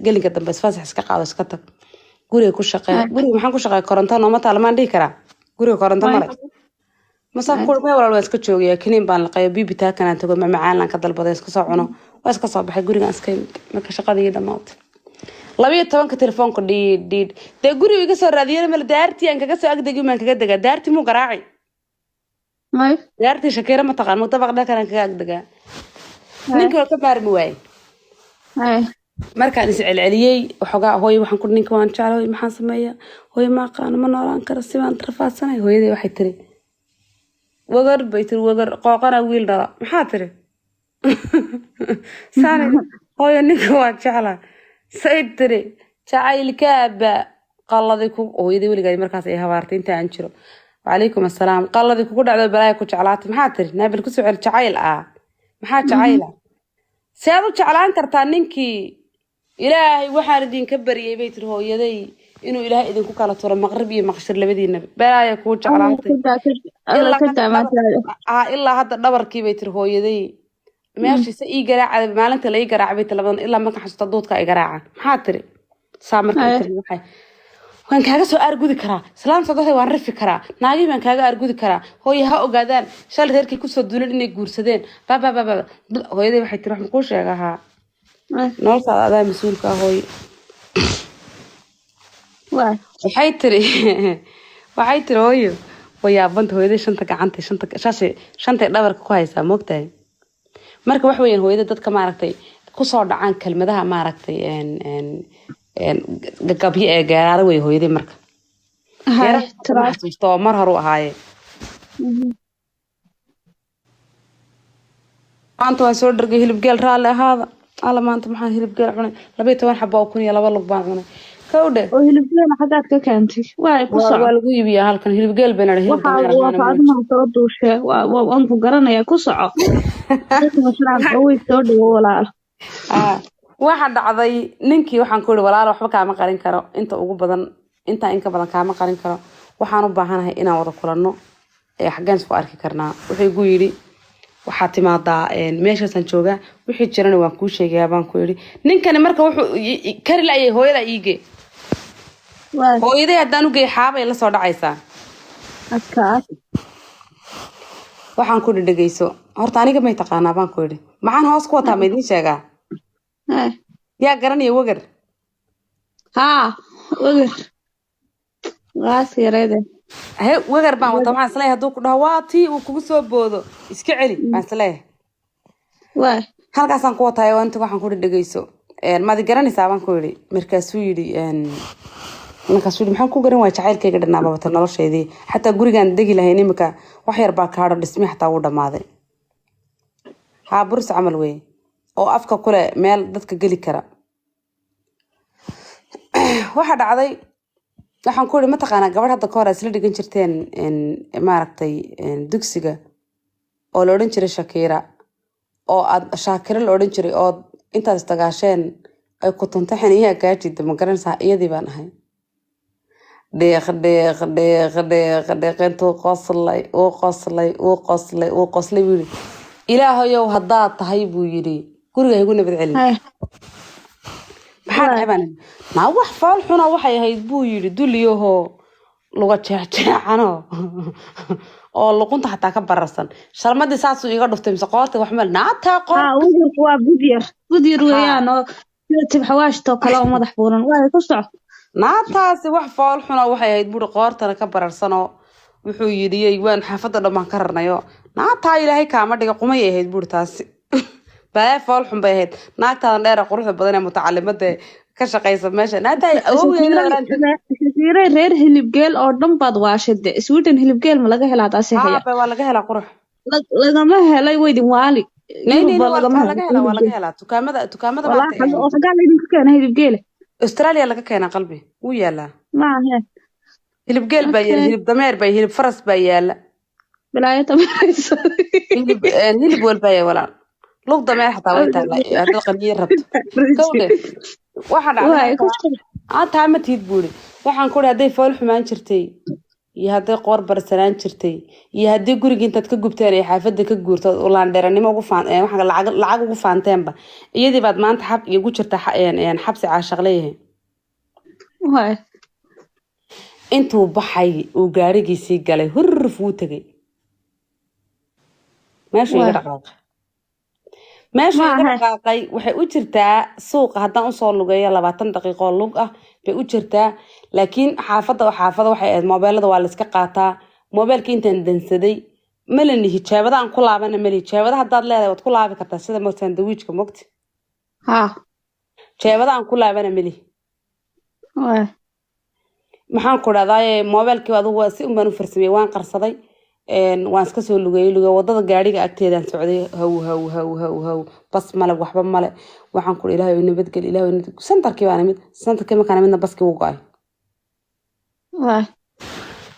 gelinka dambe isfasax iska qaado, iska tag guriga ku shaqee. Guriga maxaan ku shaqeeya? Koronto nooma taala, maan dhihi karaa guriga koronto male. Masaan ku may walaal, waan iska joogaya, kiniin baan liqayo, biibitaakanaan tago, macmacaan ka dalbaday, iska soo cuno, waa iska soo baxay gurigaan iska imid. Marka shaqadii dhamaatay, 12-ka telefoonka dhiid dhiid, dee guriga iga soo raadiyana male. Daartii aan kaga soo agdegi maan kaga degaa, daartii muu garaaci. Daartii Shakiira ma taqaan, muu dabaq dhakan kaga agdegaa. Ninka waa ka maarmi waaye. Markaan is celceliyey waxoogaa, hooyo waxaan ku ninka waan jeclay, hooyo maxaan sameeyaa? Hooyo ma aqaano, ma noolaan karo, si baan rafaadsanay. Hooyadii waxay tiri wagar bay tiri, wagar qooqana wiil dhala. Maxaa tiri? Saani hooyo, ninka waan jeclaa. Say tiri jacaylkaaba qalladii ku hooyadii weligaa markaas ay habaartay inta aan jiro. Wacalaykum assalaam. Qalladii kugu dhacdo, balaaya ku jeclaatay. Maxaa tiri? Naabil kusoo celi. Jacayl ah, maxaa jacayl ah? See aad u jeclaan kartaa ninkii? Ilaahay waxaan idinka baryay bay tiri hooyaday inuu Ilaahay idinku kala turo maqrib iyo maqshir labadiinaba, balaaya kuu jeclaatay. Ilaa hadda dhabarkii bay tiri hooyaday meeshiisa ii garaaca, maalinta la ii garaaca bay tiri labadan ilaa markaan xasuusta duudka ay garaaca. Maxaa tiri? Saa marka tiri waxay waan kaaga soo aargudi karaa islaam sadoxda, waan rifi karaa naagihii, baan kaaga aargudi karaa. Hooye ha ogaadaan shalay reerkii kusoo duulan inay guursadeen babababa. Hooyaday waxay tiri, wax makuu sheega? Haa, noloshaada adaa mas-uulka ah hooye. Waxay tiri, waxay tiri hooyo way yaabanta. Hooyaday shanta gacanta, shanta shaashay, shantay dhabarka ku haysaa, moogtahay. Marka wax weeyaan hooyada dadka maaragtay kusoo dhacaan kelmadaha maaragtay gagabyo ee geeraaro wey hooyaday. Marka Hay Yarada ma taraas. xasuusto oo mar horu ahaaye. Maanta waan soo dhargay hilibgeel, raalli ahaada. Alla, maanta maxaan hilibgeel cunay? 12 xabo oo 1002 lug baan cunay, kawdhe. Oo hilibgeela xaggaad ka keentay? Waay, ku Waa soco. waa lagu iibiyaa halkan hilibgeel bayna hilib Waxa dameer waa ahaana mooji. Faaduma soo duushee, waan ku garanayaa, ku soco. Calaykum asalaam, awey, soo dhawo walaal. Ah, waxa dhacday ninkii waxaan ku yidhi, walaal, waxba kaama qarin karo, inta ugu badan intaa inka badan kaama qarin karo, waxaan u baahanahay inaan wada kulanno ee xaggeen isku arki karnaa? Wuxuu igu yidhi, waxaad timaadaa meeshaasaan joogaa, wixii jirana waan kuu sheegayaa baan ku yidhi. Ninkani marka wuxuu kari la'yay hooyada iige. Waay. Hooyaday haddaan u geey xaabay la soo dhacaysaa. Adkaas. Waxaan ku idhi, dhegeyso horta, aniga may taqaanaa baan ku idhi. Maxaan hoos ku wataa, ma idiin sheegaa? Hay. Yaa garanaya Wagar? Haa, Wagar qaas yareede. He, Wagar baan wataa. Waxaan isleeyahay hadduu ku dhaho waa tii uu kugu soo boodo, iska celi baan isleeyahay. Waay. Halkaasaan ku wataayo inta waxaan ku idhi, dhegeyso, maad i garanaysaa baan ku idhi. Markaasuu yidhi maxaan ku garan waaya? Jacaylkayga dhanaaba wata nolosheedii, xataa gurigaan degi lahayn imika wax yar baa kaadho, dhismi xataa wuu dhammaaday. Haa, buris camal wey oo afka kule meel dadka geli kara. Waxa dhacday, waxaan ku idhi, mataqaanaa gabadh hadda ka hor aad isla dhigan jirteen maaragtay dugsiga oo la odhan jiray Shakiira, oo aad Shaakiro la odhan jiray, oo intaad isdagaasheen ay ku tuntay xiniyaha kaa jida, ma garanaysaa? Iyadii baan ahay. Dheeq dheeq dheeq dheeq dheeq, intuu qoslay, uu qoslay, uu qoslay, uu qoslay buu yidhi, ilaahayow haddaad tahay buu yidhi, guriga igu nabad celin. Hay. Maxaa dhacay baan idhi. Naa wax fool xuna waxay ahayd buu yidhi, duliyahoo luga jeexjeexano oo luqunta xataa ka bararsan, shalmadii saasuu iga dhuftay mise qoorta wax meel naataa qoor. Haa, Wagarku waa budyar budyar weeyaan oo sida tibxawaashtoo kale oo madax buuran. Waay, ku soco. Naataasi wax fool xuna waxay ahayd buuri, qoortana ka bararsanoo wuxuu yidhi, yey waan xaafadda dhan baan ka rarnayo, naataa ilaahay kaama dhiga, qumay ahayd buuri, taasi balaa fool xun bay ahayd, naagtaadan dheer ee quruxda badan ee mutacalimada ka shaqaysa meesha naataa awowgeeda. Shakiiray, reer hilibgeel oo dhan baad waashay de. Sweden hilibgeel ma laga helaa taasi haya? Haa, waa laga helaa, qurux. Lagama helay, weydin waali. Nay nay. Yurub baa waa lagama waa laga helo. helaa, waa laga helaa dukaamada Walaa maaragtay. Oo xagaa laydinka keena hilibgeela? Australia laga keenaa, qalbi wuu yaalaa. Maahe. Hilib geel baa yaala, hilib dameer baa, hilib faras baa yaala. Balaayo tamarayso. Hilib walbaa yaala walaal, lug dameer xataa way taallaa haddaad qaniye rabto. Kawdhe, waxaa dhacday Waay, ku markaa aa taa ma tihid buuri. Waxaan ku idhi, hadday fool xumaan jirtay iyo hadday qoor barsanaan jirtay iyo haddii gurigii intaad ka gubteen ay xaafadda ka guurto laandheeranimo ugu faan waxaa lacag ugu faanteenba, iyadii baad maanta xab igu jirta xabsi caashaq leeyahay. Waay. Intuu baxay uu gaarigiisii galay, hurruf wuu tegay, meeshuu iga Waay. dhaqaaqay, meeshuu iga Maahe. dhaqaaqay waxay u jirtaa suuqa haddaan usoo lugeeyo 20 daqiiqo lug ah bay u jirtaa, laakiin xaafadda waxay ahayd moobeelada waa la iska qaataa. Moobeelka intaan dansaday malani hijaabada aan ku laabana mali. Hijaabada haddaad leedahay waad ku laabi kartaa, sida mo sandawiijka mogti. Haa. Jeebada aan ku laabana mali. Waay. Maxaan ku dhahdaye, moobeelkii adugu waa si un baan u farsameyey, waan qarsaday, waan iska soo lugeeyey lugeey, wadada gaariga agteedaan socday, haw haw haw haw haw, bas male, waxba male. Waxaan ku ilaahay nabadgel, ilaahay nabadgel. Santarkii baan imid, santarkii markaan imidna baskii wuu go'ay. Waay.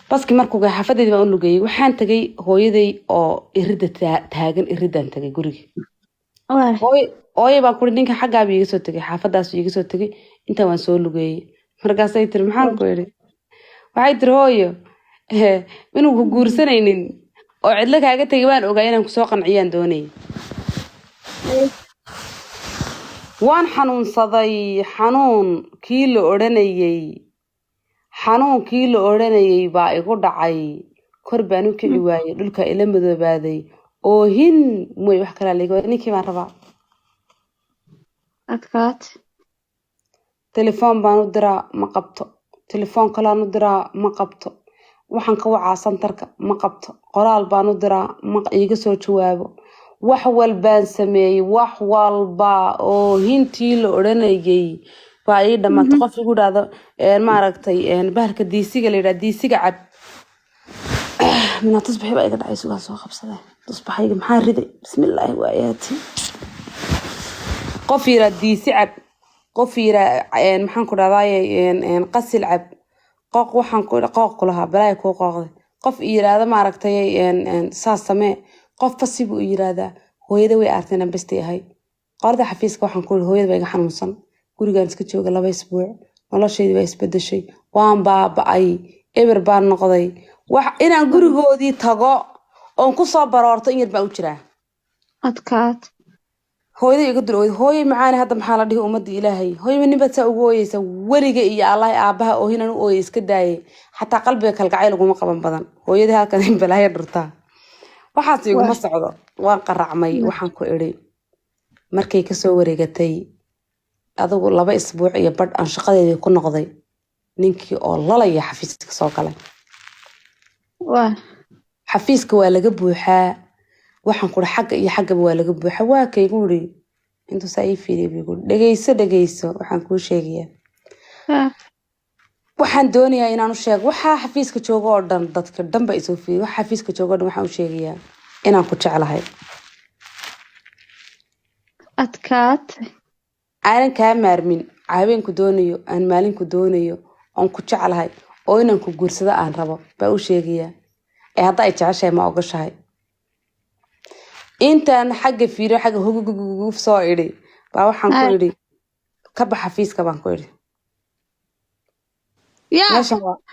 Baskii markuu go'ay xaafadeydii baan u lugeeyey, waxaan tegay hooyaday oo irida taagan, iridaan tegay guriga. Waay. Hooy Hooye baan kuri, ninka xaggaaba iiga soo tegay, xaafadaas iiga soo tegay, intaa waan soo lugeeyey. Markaasay tiri, maxaan ku idhi? Waxay tiri, hooyo, inuu ku guursanaynin oo cidlo kaaga tegay waan ogaa, inaan kusoo qanciyaan doonayay. Waan xanuunsaday, xanuun kii la odhanayay, xanuunkii la odhanayay baa igu dhacay, kor baan u kici waayey, dhulka ila madoobaaday, oohin mooy wax kalaa layga waayay, ninkii baan rabaa. Adkaat. Telefoon baan u diraa, ma qabto. Telefoon kalaan u diraa, ma qabto. Waxaan ka wacaa santarka, ma qabto. Qoraal baan u diraa, ma iiga soo jawaabo. Wax walbaan sameeyey, wax walba oo hintii la odhanayay. Waa ii dhammaatay. Qof igu dhahdo maaragtay, bahalka diisiga la yidhaha, diisiga cab minaa. Tusbaxi baa iga dhacay, sugaan soo qabsaday tusbaxayga. Maxaa riday? Bismillaahi waayaati. Qof yiraa diisi cab, qof yiraa maxaan ku dhahdaye, qasil cab, qooq waxaan ku qooq kulahaa, balaaya kuu qooqday. Qof i yiraahdo maaragtay, saas samee, qof fasi buu i yiraahdaa. Hooyada way artay inaan bestay ahay. Qolada xafiiska waxaan ku iri, hooyada baa iga xanuunsan, gurigaan iska jooga 2 isbuuc, noloshaydii baa isbedeshay, waan baaba'ay, eber baan noqday. Wax inaan gurigoodii tago oon kusoo baroorto in yar baan u jiraa. Adkaat. Hooyada iga dul ooyday. Hooyay macaani, hadda maxaa la dhihi ummadda Ilaahay? Hooyaba nin baad saa ugu ooyeysa. Weliga iyo Allahi aabaha oohinan u ooyay iska daayay, xataa qalbiga kalgacayl uguma qaban badan. Hooyadii halkan in balaayo dhurtaa, waxaas iguma socdo. Waan qaracmay. Waxaan ku idhi, markay kasoo wareegatay adigu 2 isbuuc iyo badh, aan shaqadeedii ku noqday, ninkii oo lalaya xafiiska soo galay. Xafiiska waa laga buuxaa. Waxaan kuri xagga iyo xaggaba waa laga buuxaa. Waa kaygu iri, intuu saa ii fiiriyay buu igu iri, dhegeyso, dhegeyso, waxaan kuu sheegayaa. Waxaan doonayaa inaan u sheego waxaa xafiiska jooga oo dhan. Dadka dhan ba isoo fiiriyay. Waxa xafiiska jooga oo dhan waxaan u sheegayaa inaan ku jeclahay. Adkaat. Aanan kaa maarmin, habeenku doonayo, aan maalinku doonayo, oon ku jeclahay, oo inaan ku guursado aan rabo baa u sheegayaa. Ee hadda ay jeceshahay ma ogashahay? Intaan xagga fiiriyo, xagga huguguguguf soo idhi, baa waxaan ku idhi, ka bax xafiiska baan ku idhi.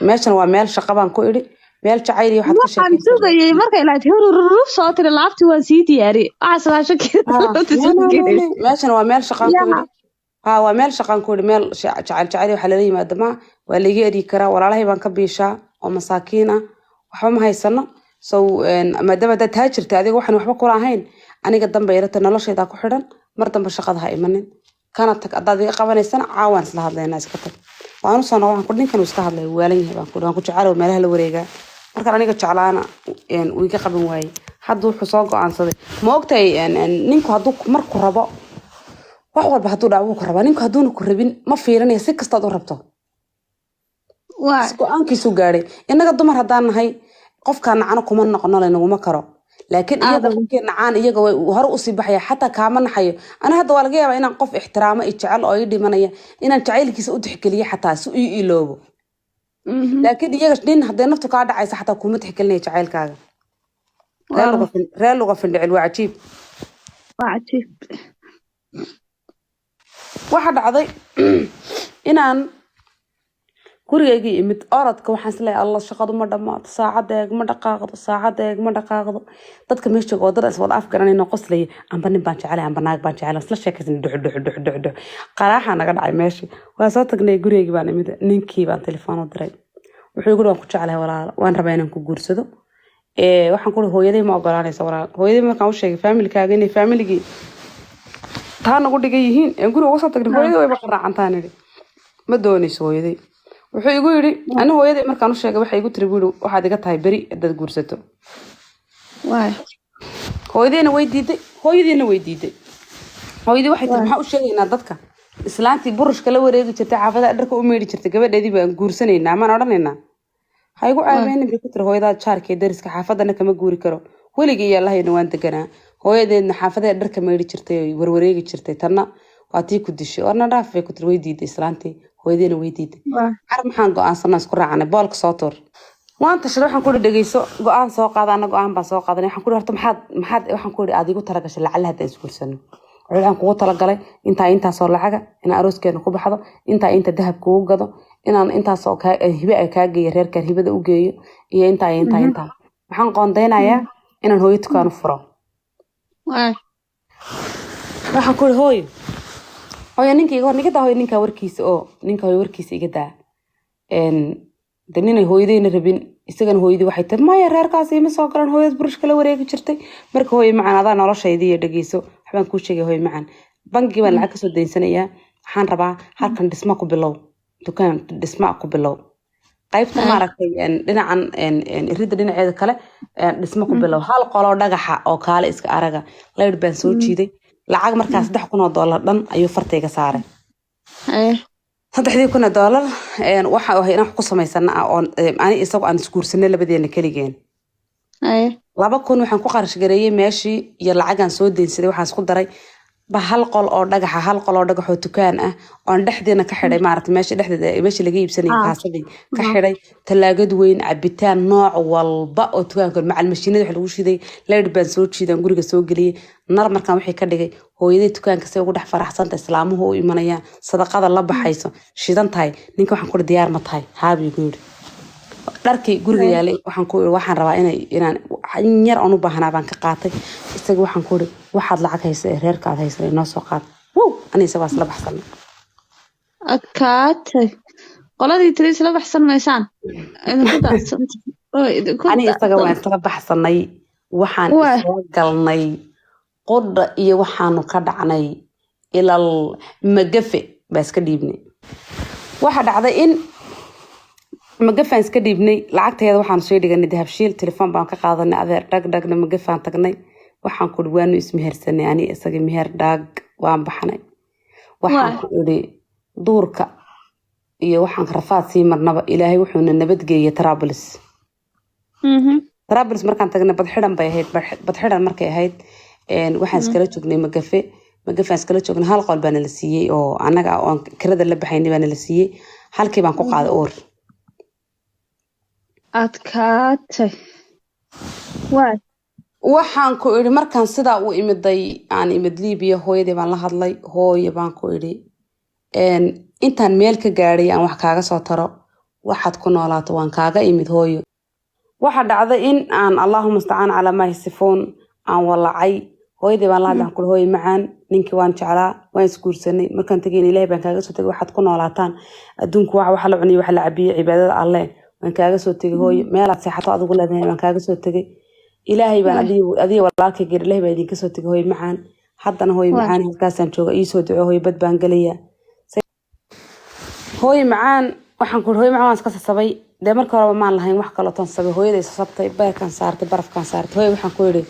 Meeshan waa meel shaqa baan ku idhi, meel jacayl iyo waxaad ka Waxaan sheekaysan. sugayay markay lahayd hurururuf soo tiri, laabtii waan sii diyaariyey. Waxaas waa shaki. No, no, no, no. Meeshan waa meel shaqaan ku idhi. Ha, waa meel shaqaan ku idhi. Meel jacayl jacayl waxaa lala yimaada ma waa laiga eryi karaa. Walaalahay baan ka biishaa oo masaakiin ah, waxba ma haysano. So maadaama haddaad taa jirta adiga waxaan waxba kula ahayn, aniga danba ilata noloshaydaa ku xidhan. Mar dambe shaqada ha imanin, kana tag. Haddaad iga qabanaysana, caawaan isla hadlaynaa, iska tag. Waan usoo noqon. Waxaan ku ninkan uu iska hadlay, wuu waalan yahay baan ku, waan ku jecelahay meelaha la wareegaa. Markaan aniga jeclaana wuu iga qaban waayey. Hadda wuxuu soo go-aansaday, ma ogtahay, ninku hadduu markuu rabo, wax walba hadduu dhaco wuu ku rabaa. Ninku hadduuna ku rabin, ma fiirinaya si kastaad u rabto. Go-aankiisuu gaadhay. Innaga dumar haddaan nahay, qofkaa nacano kuma noqono, laynaguma karo. Laakiin iyaga qofkii nacaan, iyaga way hore usii baxaya, xataa kaama naxayo. Ana hadda waa laga yaabaa inaan qof ixtiraamo i jecel oo ii dhimanaya inaan jacaylkiisa u tixgeliyo, xataa si ii iloobo. Laakiin iyaga nin hadday naftu kaa dhacaysa, xataa kuma tixgelinaya jacaylkaaga. Reer luga findhicil waa cajiib. Waa cajiib. Waxaa dhacday inaan gurigaygii imid. Orodka waxaan isleeyahay, Allah, shaqadu ma dhammaato, saacadda eeg, ma dhaqaaqdo, saacadda eeg, ma dhaqaaqdo. Dadka meesha jooga wadada is wada afgaranayno, qoslaya. Amba nin baan jecelay, amba naag baan jecelay, isla sheekaysan, dux dux dux dux dux, qaraaxaa naga dhacay meeshii. Waa soo tagnay, gurigaygii baan imid. Ninkii baan telefoon u diray. Wuxuu igu, waan ku jeclahay walaal, waan rabaa inaan ku guursado. Waxaan ku uri, hooyaday ma ogolaanaysa walaal. Hooyaday markaan u sheegay faamilkaaga inay faamiligii taa nagu dhigan yihiin, een guriga uga soo tagnay, hooyaday wayba qaraacantaan idhi, ma doonayso hooyaday. Wuxuu igu yidhi, ani hooyaday markaan u sheegay, waxay igu tiri, buu yidhi, waxaad iga tahay beri haddaad guursato. Hooyadayna way diiday, hooyadiina way diiday. Hooyadii waxay tiri, maxaa u sheegaynaa dadka? Islaantii burushka la wareegi jirtay, xaafadaha dharka u meydhi jirtay, gabadheedii baan guursanaynaa, maan odhanaynaa? Ha igu ceebeynin bay ku tiri hooyadaa. Jaarkee dariska xaafadana kama guuri karo, weligii iyo Allahayna waan deganaa. Hooyadeedna xaafadee dharka meydhi jirtay oo warwareegi jirtay, tanna waa tii ku dishay, warna dhaaf bay ku tiri. Way diiday islaantii, hooyadeena way diiday. Car maxaan go-aansanaa? Isku raacanay, boolka soo tuur. Waan tashaday. Waxaan ku ihi, dhegeyso, go-aan soo qaada. Ana go-aan baan soo qaadanay. Waxaan ku ihi, horta maxaad, waxaan ku ihi, aad igu talagashay lacala haddaan isguursano? Wuxuu, waxaan kugu talagalay intaa, intaasoo lacaga inaan arooskeena ku baxdo, intaa inta dahab kugu gado, inaan intaasoo hibe ay kaa geeyo, reerkaan hibada u geeyo, iyo intaa iyo intaa intaa. Waxaan qoondeynayaa inaan hooyo dukaan u furo. Waxaan ku ihi, hooyo, hooyo, ninka iga hor niga daa, hooyo, ninkaa warkiisa oo ninka, hooyo, warkiisa iga daa. De ninay hooyadayna rabin, isagana hooyadii waxay tiri, maya, reerkaas ima soo galan, hooyad burushka la wareegi jirtay. Marka hooyo macaan, adaa noloshaydii iyo dhegeyso, waxbaan kuu sheegay. Hooyo macaan, bangii baan lacag kasoo daynsanayaa. Waxaan rabaa halkan dhisma ku bilow, dukaan dhisma ku bilow, qaybta maaragtay dhinacan iridda dhinaceeda kale, dhismo ku bilow, hal qoloo dhagaxa oo kaale iska araga. Laydh baan soo jiiday. Lacag markaa $3,000 dhan ayuu fartayga saaray. 3,000 doolar waxa ahay inaan wax ku samaysana ah oon ani isagu aan isguursanay labadeena keligeen. 2,000 waxaan ku qarash gareeyey meeshii iyo lacagaan soo deynsaday. Waxaan isku daray ba hal qol oo dhagaxa, hal qol oo dhagax oo dukaan ah oon dhexdeena ka xidhay, maaragtay, meesha dhexdeeda, meesha laga iibsanayay, kaasadii ka xidhay, talaagad weyn, cabitaan nooc walba oo dukaanka, macal mashiinada wax lagu shiday, leydh baan soo jiidan, guriga soo geliyey, nar markaan wixii ka dhigay. Hooyaday dukaanka say ugu dhex faraxsanta, islaamuhu u imanayaan, sadaqada la baxayso, shidan tahay. Ninka waxaan ku diyaar ma tahay? Haabii igu yidhi. Dharkii guriga yaalay waxaan ku iri waxaan rabaa inay inaan in yar oon u baahanaa baan ka qaatay. Isaga waxaan ku iri waxaad lacag haysa ee reerka aad haysa inoo soo qaad. Wow, ani isagaa isla baxsanay. Adkaatay qoladii tiri isla baxsan maysaan, idinku daadsan oo idinku Ani isaga waan daadsan. Isla baxsanay. Waxaan isla galnay qudha iyo waxaanu ka dhacnay ilal magafe baa iska dhiibnay. Waxa dhacday in magafaan iska dhiibnay lacagteeda. Waxaanu soo dhiganay Dahabshiil, telefoon baan ka qaadanay, adeer dhag dhagna magafaan tagnay. Waxaan ku waanu ismehersanay ani isaga, meher dhag, waan baxnay. Waxaan ku idhi duurka iyo waxaan rafaad sii marnaba, Ilaahay wuxuuna nabadgeeyey Trablis. Trablis markaan tagnay badxidhan bay ahayd. Badxidhan markay ahayd waxaan iskala joognay magafe. Magafaan iskala joognay, hal qol baa nala siiyey oo annaga oon kirada la baxaynay baa nala siiyey. Halkii baan ku qaaday uur. Adkaatay, waay. Waxaan ku idhi markaan sidaa u imiday, aan imid Libiya, hooyadii baan la hadlay. Hooye baan ku idhi, intaan meel ka gaadhay aan wax kaaga soo taro, waxaad ku noolaato waan kaaga imid, hooyo. Waxa dhacday in aan, Allahuma mustacaan calaa maa yasifuun, aan walacay. Hooyadii baan la hadlay. Waxaan ku idhi, hooyo macaan, ninkii waan jeclaa, waan isguursanay, markaan tegayn Ilaahay baan kaaga soo tegay. Waxaad ku noolaataan adduunku wax la cuniyo, wax la cabiyo, cibaadada Alle waan kaaga soo tegay. Hooyo, meelaad seexato adigu leedahay waan kaaga soo tegay. Ilaahay baan adiga walaalkay geer, Ilaahay baa idinka soo tegay, hooyo macaan. Haddana hooyo macaan, halkaasaan jooga, iisoo duco hooyo, bad baan gelayaa, hooyo macaan. Waxaan ku hooyo macaan waan iska sasabay. Dee marka horeba maan lahayn wax kaloo toon sabay. Hooyada isasabtay, beerkaan saartay, barafkaan saartay. Hooyo waxaan ku yidhi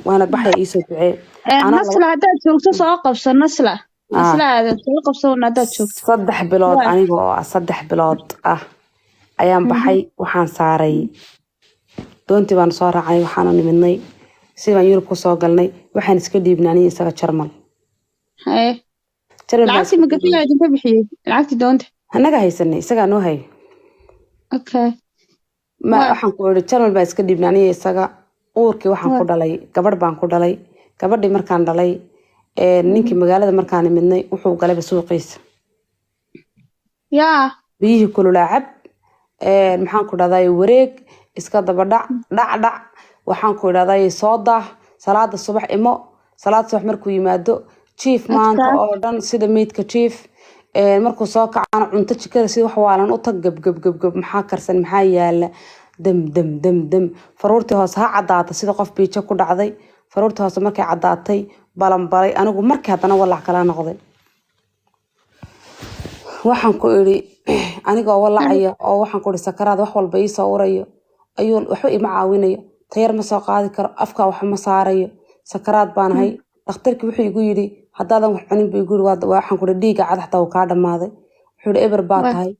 waana baxaya, iisoo ducee. Anaa Nasla, haddaad joogto soo qabso. Nasla, Nasla aadan soo qabso haddaad joogto. 3 bilood aniga oo ah 3 bilood ah ayaan baxay. Waxaan saaray doontii, baan soo raacnay, waxaanu nimidnay sidaan Yurub kusoo galnay. Waxaan iska dhiibnay aniga isaga Jarmal. Jarmal baan Lacagtii iska dhiibnay. Magafiyaa idinka bixiyey lacagtii doonta? Annaga haysanay, isagaa noo hay. Ma waxaan ku idhi Jarmal baan iska dhiibnay aniga isaga. Uurkii waxaan ku dhalay gabadh baan ku dhalay. Gabadhii markaan dhalay, ninkii magaalada markaan nimidnay wuxuu galayba suuqiisa. Biyihii kululaa cab, maxaan ku dhahday, wareeg iska daba dhac dhac dhac. Waxaan ku idhahday soo daah, salaada subax imo. Salaada subax markuu yimaado, jiif maanta oo dhan sida meydka jiif. Markuu soo kacana cunto jikada sida wax waalan u tag, gab gab gab gab, maxaa karsan, maxaa yaala, dam dam dam dam. Faruurtii hoose ha caddaata sida qof biijo ku dhacday. Faruurtii hoose markay caddaatay, balanbalay anigu. Markii haddana walac kala noqday. Waxaan ku idhi anigoo walacaya oo waxaan ku idhi sakaraad, wax walba iisoo urayo ayuu, waxba ima caawinayo, tayar ma soo qaadi karo, afka wax ma saarayo, sakaraad baan ahay. Dhakhtarkii wuxuu igu yidhi haddaadan wax cunin buu igu yidhi, waxaan ku idhi dhiigga cad xataa wuu kaa dhammaaday. Wuxuu yidhi eber baa tahay,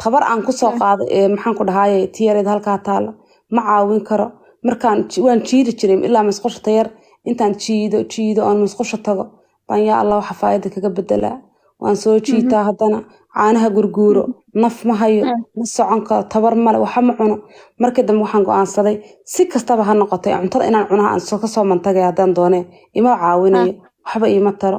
tabar aan kusoo qaaday maxaan ku dhahaye, tiyareed halkaa taala ma caawin karo. Markaan waan jiiri jiray ilaa masqusha, tayar intaan jiido jiido oon masqusha tago baan, yaa Allah, waxa faayada kaga bedelaa, waan soo jiitaa. Haddana caanaha gurguuro, naf ma hayo, ma socon karo, tabar male, waxa ma cuno. Markii dambe waxaan go'aansaday si kastaba ha noqotay cuntada inaan cunaha aan kasoo mantagay haddaan doonee. Ima caawinayo, waxba iima taro.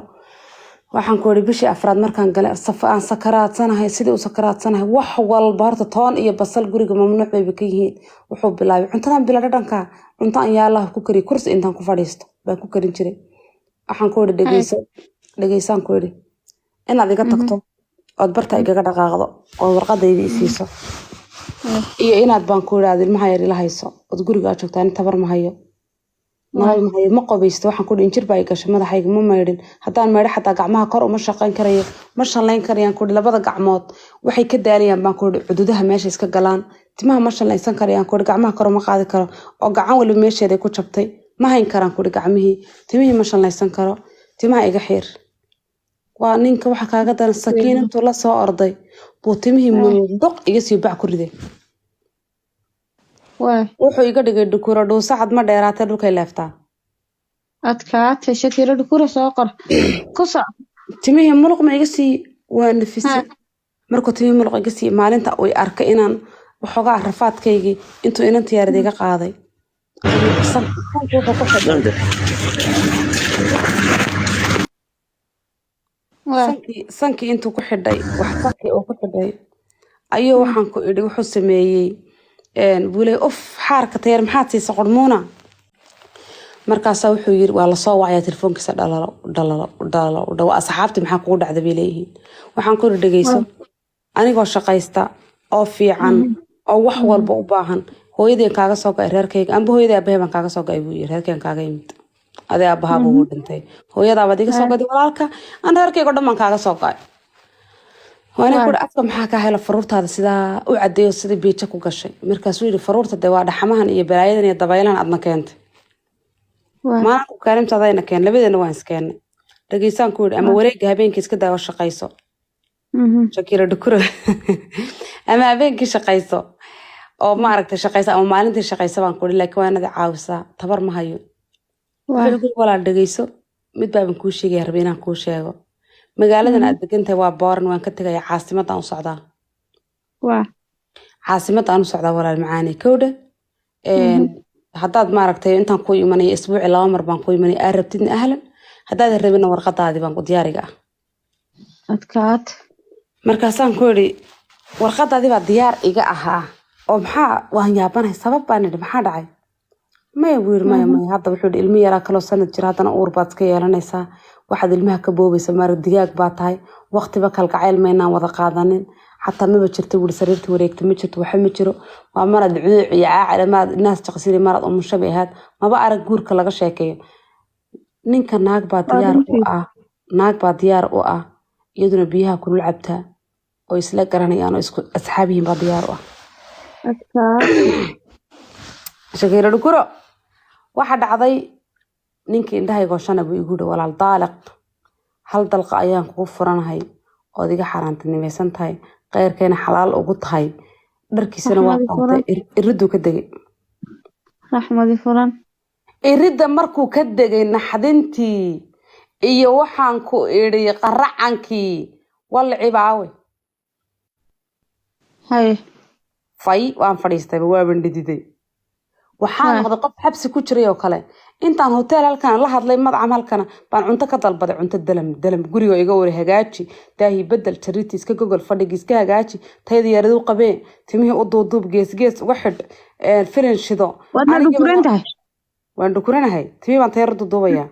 Waxaan ku idhi bishii afraad markaan galay aan sakaraadsanahay, sidii u sakaraadsanahay, wax walba horta toon iyo basal guriga mamnuuc bayba ka yihiin. Wuxuu bilaabay cuntadan bila dhadhanka, cunto aan yaalaha ku kariyo, kursi intaan ku fadhiisto baan ku karin jiray. Waxaan ku idhi dhegeyso, dhegeysaan ku idhi, inaad iga tagto ood barta igaga dhaqaaqdo ood warqadayda i siiso iyo inaad baan ku idhaahdo ilmaha yar ila hayso ood guriga aad joogtaa. Nin tabar ma hayo, nolol ma hayo, ma qobaysto. Waxaan ku idhi injir baa i gashay madaxayga, ma maydhin. Haddaan maydho xataa gacmaha kor uma shaqayn karayo, ma shanlayn karayaan ku idhi. Labada gacmood waxay ka daalayaan baan ku idhi cududaha meesha iska galaan. Timaha ma shanlaysan karayaan ku idhi, gacmaha kor uma qaadi karo oo gacan waliba meesheeday ku jabtay, ma hayn karaan ku idhi gacmihii, timihii ma shanlaysan karo, timaha iga xiir. Waa ninka waxa kaaga daran, sakiin intuu la soo orday buu timihii mulduq iga sii bac ku riday. Wuxuu iga dhigay dhukuro dhuusacad ma dheeraatay, dhulkay leeftaa. Adkaatay. Shakira dhukura soo qor ku soc. Timihii muluq ma iga sii, waa nafisay. Markuu timihii muluq iga sii, maalinta uu arkay inaan waxoogaa rafaadkaygii intuu inanta yaarad iga qaaday, sanka wuxuu ku xidhay sankii intuu ku xidhay, wax sankii uu ku xidhay ayuu waxaan ku idhi wuxuu sameeyey buu leeyay, uf, xaarka tayar maxaad siisa qurmuuna? Markaasaa wuxuu yiri, waa lasoo wacayaa, telefoonkiisa dhalalo dhalalo dhalalo dhawo, asxaabti maxaa kugu dhacda bay leeyihiin. Waxaan ku idhi, dhegeyso, anigoo shaqaysta oo fiican oo wax walba u baahan, hooyadeen kaaga soo go'ay reerkayga, amba hooyadii aabbahay baan kaaga soo go'ay, buu yiri, reerkaygan kaaga yimid, adee aabbahaaba wuu dhintay, hooyadaabaad iga soo goday, walaalka an reerkayga o dhan baan kaaga soo go'ay. Waana ku afka maxaa kaa hela, faruurtaada sidaa u cadeeyo, sida biija ku gashay. Markaasuu yidhi, faruurta dee waa dhaxamahan iyo balaayadan iyo dabaylahan aadna keentay, maalinka kaalimtaadayna keen, labadeena waan iskeenay. Dhageysaan ku yidhi, ama wareegga habeenkii iska daawo, shaqayso, Shakira dhukuro, ama habeenkii shaqayso oo maaragtay shaqayso, ama maalintii shaqayso baan ku yidhi, laakiin waa inaad i caawisaa, tabar ma hayo. Wuxuu igu yidhi, walaal dhegeyso, mid baaban kuu sheegaya, rabay inaan kuu sheego, magaaladan aad degantahay waa booran, waan ka tegaya, caasimadaan u socdaa. Caasimadaan u socdaa, walaal macaani kowdha. Haddaad maaragtay intaan ku imanaya isbuuci 2 mar baan ku imanaya, aad rabtidna ahlan, haddaad rabina warqadaadii baan ku diyaariga ah. Adkaat. Markaasaan ku idhi, warqadaadii baa diyaar iga ahaa oo maxaa, waan yaabanahay, sabab baan idhi, maxaa dhacay? Maya, buu yidhi, maya maya, hadda wuxuu yidhi, ilmo yaraa kaloo sanad jira, haddana uur baad iska yeelanaysaa, waxaad ilmaha ka boobaysa maarag, digaag baa tahay, waqtiba kalgacayl maynaan wada qaadanin, xataa maba jirto buuri, sariirta wareegta ma jirto, waxa ma jiro, waa marad cuuc iyo caacil, maad naas jaqsiri, marad umusha bay ahayd, maba arag guurka laga sheekeeyo. Ninka naag baa diyaar u ah, naag baa diyaar u ah, iyaduna biyaha kulul cabtaa oo isla garanayaan oo isku asxaab yihiin baa diyaar u ah. Shakiiro dhukuro, waxa dhacday ninkii indhahaygoo shana buu igu yidhi, walaal daaliq, hal dalqa ayaan kugu furanahay ood iga xaaraantinimaysan tahay, khayrkayna xalaal ugu tahay. Dharkiisana waa qaatay, iriduu ka degay. Raxmadi furan. Iridda markuu ka degay, naxdintii iyo waxaan ku idhi qaracankii walcibaawe. Fay, waan fadhiistayba, waaban dhididay, waxaan noqday qof xabsi ku jiray oo kale. Intaan hotel halkan la hadlay, madcam halkana baan cunto ka dalbaday, cunto dalam dalam, guriga iga wari, hagaaji, daahi bedel, jariirtii iska gogol, fadhigii iska hagaaji, tayada yaradu qabee, timihii u duuduub, gees gees uga xidh, firin shido. Waadna dhukuran tahay. Waan dhukuranahay, timihii baan tayar duuduubayaa.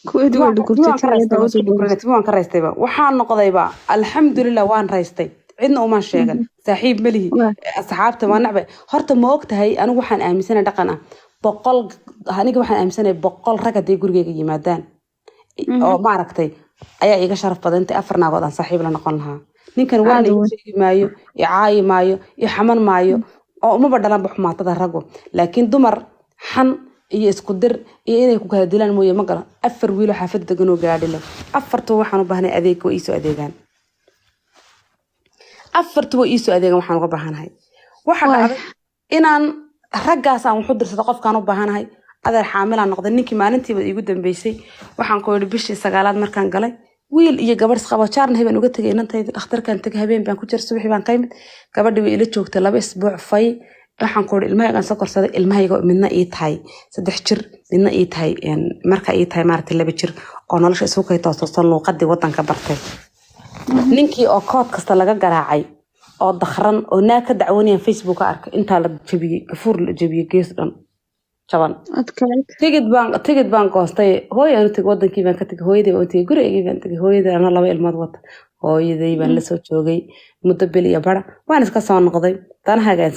Kuweedi way dhukurtay. Timi waan ka raystayba, waxaan noqdayba alxamdulilah, waan raystay, cidna umaan sheegan, saaxiib melihi, asxaabta waa nacbay. Horta ma og tahay, anigu waxaan aaminsanahay dhaqan ah 100, aniga waxaan aaminsanahay 100 rag hadday gurigeyga yimaadaan oo maaragtay ayaa iiga sharaf badan intay 4 naagood aan saaxiib la noqon lahaa. Ninkan warna iga sheegi maayo, i caayi maayo, i xaman maayo, oo umaba dhalanba xumaatada raggu, laakiin dumar xan iyo isku dir iyo inay ku kala dilaan mooye ma galan. 4 wiiloo xaafadda degan oo gaadhi leh, afartu waxaan u baahnay adeeg way iisoo adeegaan, afartu way iisoo adeegaan, waxaan uga baahanahay. Waxa dhacday inaan raggaas aan waxu dirsado qofkaan u baahanahay. Adeer, xaamilaan noqday, ninkii maalintiiba iigu dambeysay waxaan ku yidhi, bishii 9aad markaan galay, wiil iyo gabadh isqabo jaarna habeen uga tegay inantayda, dhakhtarkaan tegay, habeen baan ku jira, subaxii baan ka imid, gabadhii way ila joogtay 2 isbuuc. Fay, waxaan ku yidhi, ilmahaygaan soo korsaday, ilmahayga midna ii tahay 3 jir, midna ii tahay marka ii tahay maaragtay 2 jir, oo nolosha isugu kay toosoosan, luuqadii wadanka bartay. Ninkii oo kood kasta laga garaacay oo dakhran oo naag ka dacwanayaan Facebook ka arkay, intaa la jabiyey, gafuur la jabiyey, gees dhan jaban. Tigid baan goostay, hooy aan u tegay, wadankii baan ka tegay, hooyaday baan u tegay, gurigaygii baan tegay, hooyaday anoo 2 ilmood wata, hooyaday baan la soo joogay muddo bil iyo bara, waan iska soo noqday, danahayga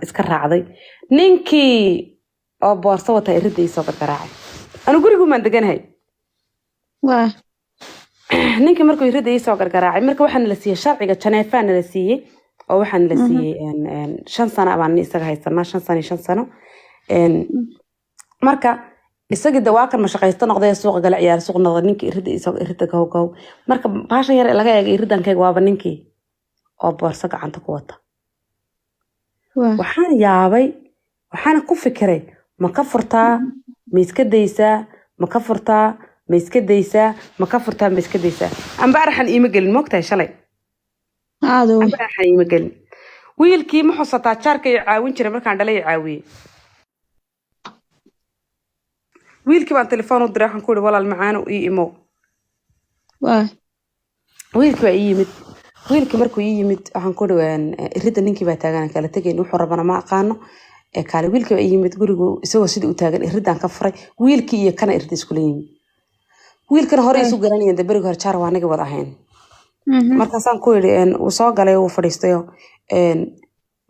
iska raacday. Ninkii oo boorso wata iridda ii soo gargaraacay, anu gurigu maan deganahay. Ninkii markuu iridda ii soo gargaraacay, marka waxaana la siiyey sharciga Janeefaa nala siiyey, oo waxaana la siiyey 5 sano baan isaga haysanaa, 5 sano iyo 5 sano. Marka Isagii dawaakan mashaqaysto noqday, suuqa gala, ciyaar suuq noqday. Ninkii irida, isagoo irida gahow gahow. Marka baashan yar laga eegay iridankayga, waaba ninkii oo boorso gacanta ku wata. Waxaan yaabay, waxaana ku fikiray: ma ka furtaa, ma iska daysaa? Ma ka furtaa, ma iska daysaa? Ma ka furtaa, ma iska daysaa? Amba arxan iima gelin, moogtahay shalay. Aada wey. Amba arxan iima gelin. Wiilkii ma xusataa jaarka i caawin jiray markaan dhalay i caawiyey? Wiilkii baan telefoon u diray. Waxaan ku ihi: "Walaal macaano, ii imow." Wiilkii baa ii yimid. Wiilkii markuu ii yimid, waxaan ku ihi: "Iridda ninkii baa taagan, kala tegayn, wuxuu rabana ma aqaano ee kaale." Wiilkii baa ii yimid gurigu, isagoo sidii u taagan iridaan ka furay. Wiilkii iyo kana iridda iskula yimid. Wiilkana hore isu garanayeen de, beriga hore jaar waa anaga wada ahayn. Markaasaan ku idhi, wuu soo galay, wuu fadhiistayo.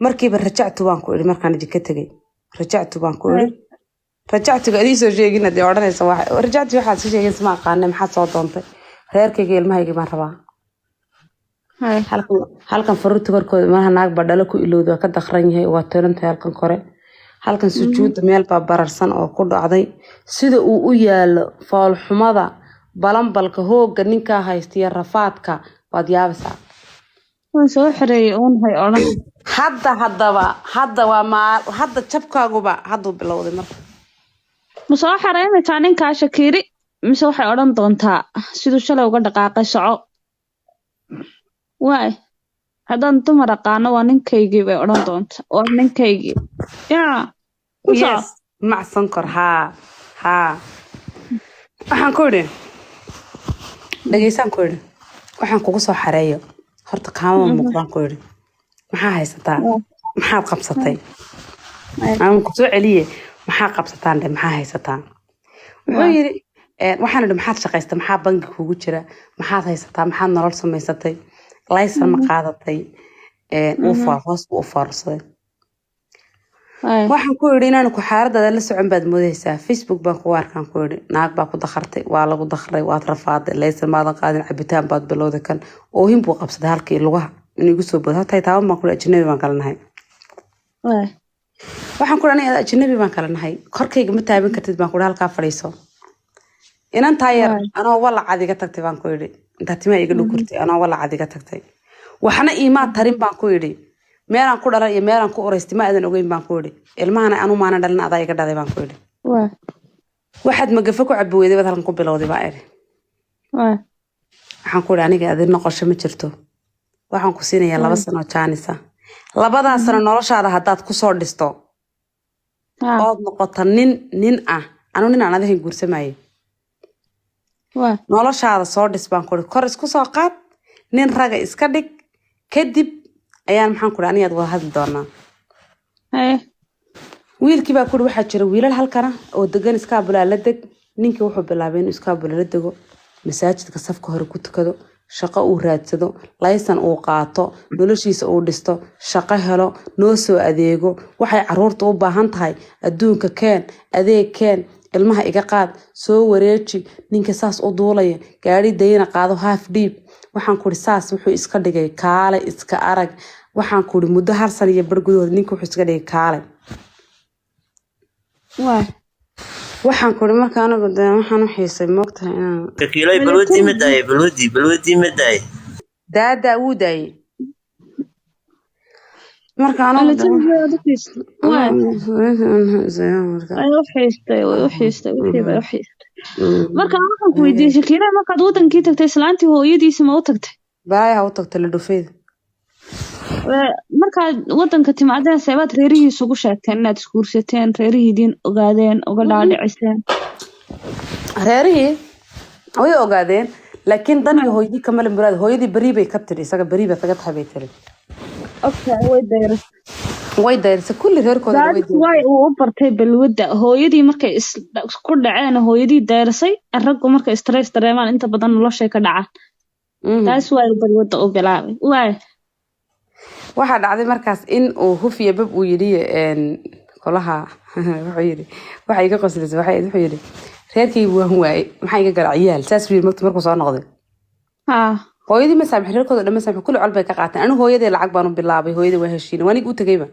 Markiiba "Rajactu" baan ku idhi. Markaan jika tegay "Rajactu" baan ku idhi. Rajactuga adii soo sheegin hadii odhanaysa rajactu waxaad soo sheegaysa ma aqaane. Maxaad soo doontay? Reerkayga, ilmahayga baan rabaa. Halkan faruurta korkooda malaha naag baa dhalo ku ilowda, waa ka daqran yahay, waa tolantahay halkan kore, halkan sujuudda meel baa bararsan oo ku dhacday. Sida uu u yaalo, foolxumada, balanbalka, hoogga ninkaa haystiya, rafaadka, waad yaabaysaa. Waan soo xireeyay uun, hay odhan. Hadda haddaba hadda waa maa hadda jabkaaguba hadduu bilowday marka. Ma soo xareynaysaa ninkaa, Shakiiri, mise waxay odhan doontaa siduu shalay uga dhaqaaqay soco? Waay, haddaan dumar aqaano, waa ninkaygii bay odhan doontaa, waa ninkaygii yaa ku soco. Yes, macsan kor. Haa haa, waxaan ku idhi: "Dhegeysaan," ku idhi, "waxaan kugu soo xareeyo horta kaamama muuqdaan," ku idhi. "Maxaa haysataa? Maxaad qabsatay? Aan ku soo celiye, maxaa qabsataan dhe? Maxaa haysataa?" Wuxuu yidhi, waxaan idhi: "Maxaad shaqaysta? Maxaa bangi kugu jira? Maxaad haysataa? Maxaad nolol samaysatay? Laysan ma qaadatay?" Wuu hoos buu u foorsaday. Waxaan ku idhi: "Inaan ku xaaladdaada la socon baad moodaysaa. Facebook baan kugu arkaan," ku idhi. "Naag baa ku dakhartay, waa lagu dakhray, waad rafaaday, laysan maadan qaadin, cabitaan baad bilowday." Kan oohin buu qabsaday, halkii lugaha inuu igu soo boodo. "Horta taaban," baan ku idhi. "Ajnabi baan kala nahay." Waxaan ku idhi: "Aniga ajnabi baan kala nahay, korkayga ma taaban kartid," baan ku idhi. "Halkaa fadhiiso. Inantaa yar anoo walacad iga tagtay," baan ku idhi. "Intaa timaha iga dhukurtay, anoo walacad iga tagtay, waxna iimaa tarin," baan ku idhi. "Meelaan ku dhalan iyo meelaan ku uraystay ma aadan ogeyn," baan ku idhi. "Ilmahana anu maana dhalin, adaa iga dhalay," baan ku idhi. "Waxaad magafa ku cabi weyday baad halkan ku bilowday," baa idhi. Waxaan ku idhi: "Aniga adi noqosho ma jirto. Waxaan ku siinayaa 2 sano jaanisa. Labadaa sano noloshaada haddaad kusoo dhisto ood noqoto nin nin ah, anu nin aan adahayn guursamayay. Noloshaada soo dhis," baan ku idhi. "Kor isku soo qaad, nin raga iska dhig, kadib ayaan," maxaan ku idhi, "anigaad wada hadli doonaa." Wiilkii baa ku yidhi: "Waxaa jira wiilal halkana oo degan, iskaabulaa la deg." Ninkii wuxuu bilaabay inuu iskaabula la dego, masaajidka safka hore ku tukado, shaqo uu raadsado, laysan uu qaato, noloshiisa uu dhisto, shaqo helo, noo soo adeego. Waxay caruurta u baahan tahay adduunka keen, adeeg keen, ilmaha iga qaad, soo wareeji. Ninka saas u duulaya, gaari dayna qaado, haaf dhiib. Waxaan ku idhi, saas wuxuu iska dhigay kaale iska arag. Waxaan ku idhi, muddo hal san iyo bar gudahood ninka wuxuu iska dhigay kaale. Waxaan ku idhi, marka anigu dee waxaan u xiisay, moogtahay, inaan Shakiilay, balwadii ma daayay? Balwadii ma daayay? Daadaa wuu daayay. Marka anigu dee Way u xiistay, way u xiistay, wixii bay u xiistay. Marka waxaan ku weydiiyey, Shakiira, markaad wadankii tagtay, islaantii hooyadiisa ma u tagtay? Balaayaha u tagtay la dhufeeda. Markaad wadanka timaadeen, seebaad reerihiisa ugu sheegteen inaad isguursateen? Reerihiidiin ogaadeen, uga dhaadhiciseen? Reerihii way ogaadeen, laakiin dan iyo hooyadii kamale muraad. Hooyadii beri bay ka tiri, isaga beri bay kaga tahay bay tiri. Okay, way dayrisay. Way dayrisay, kulli reerkooda way That's why uu u bartay balwadda. Hooyadii markay isku dhaceen, hooyadii dayrisay. Raggu markay stress dareemaan, inta badan noloshay ka dhacaan. Taas why uu balwadda u bilaabay waay. Waxaa dhacday markaas in uu hufiya bab uu yidhi, kolaha wuxuu yidhi, waxa iga qoslaysa waxay wuxuu yidhi: "Reerkaygu waan waayey, maxaa iga gala ciyaal?" Saas buu yidhi markuu soo noqday. Hooyadii ma saamix, reerkooda dhan ma saamix, kulli col bay ka qaateen. Anigu hooyadii lacag baan u bilaabay, hooyadii waa heshiinay, waan u tegayba.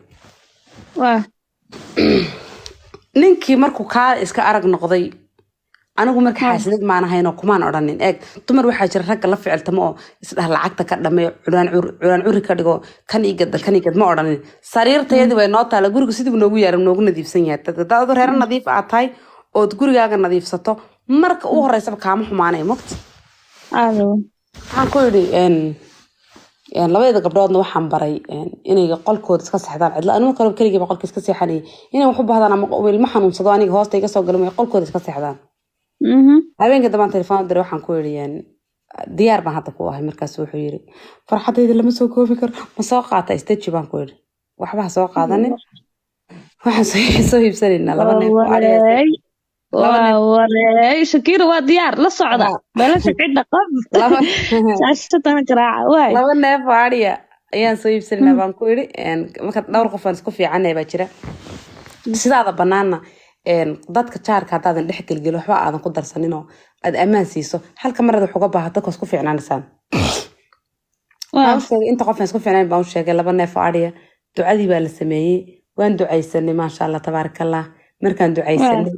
Ninkii markuu kaa iska arag noqday, anigu marka xaasidad maan ahaynoo kumaan odhanin. Eeg, dumar waxaa jira ragga la ficiltamo oo isdhah lacagta ka dhameeyo, culaan culaan curi ka dhigo, kan igada, kan igad, ma odhanin. Sariirtayadii way noo taala, gurigu sidii noogu yaara, noogu nadiifsan yahay. Hadaad adu reero nadiif aad tahay ood gurigaaga nadiifsato, marka u horeysaba kaama xumaanaya, mogta. Waxaan ku idhi labadeeda gabdhoodna waxaan baray inay qolkooda iska seexdaan cidla. Anigu marka hore keligii qolka iska seexanayay. Inay wax u baahdaan ama ilmo xanuunsado, aniga hoosta iga soo galo, qolkooda iska seexdaan. Habeenka dambaan telefoon diray, waxaan ku idhi, "Diyaar baan hadda ku ahay." Markaas wuxuu yiri, "Farxadayda lama soo koobi karo, ma soo qaata istaji?" Baan ku idhi, "Waxba ha soo qaadanin, waxaan soo iibsanaynaa laba neef oo ari ah." Waa wareey, Shakira waa diyaar, la socda beelasha cidda qab shaashadana garaaca waay. Laba neef oo ariya ayaan soo iibsanaynaa, baan ku idhi. Marka dhowr qof aan isku fiicanay baa jira. Sidaada banaana dadka jaarka haddaadan dhex gelgelin, waxba aadan ku darsaninoo aad ammaan siiso, halka marada wax uga baahato, dadka isku fiicnaanaysaan. Waxaan u sheegay inta qof aan isku fiicnayn baan u sheegay. Laba neef oo ariya, ducadii baa la sameeyey, waan ducaysanay, maasha Allah, tabaarakallah. Markaan ducaysanay,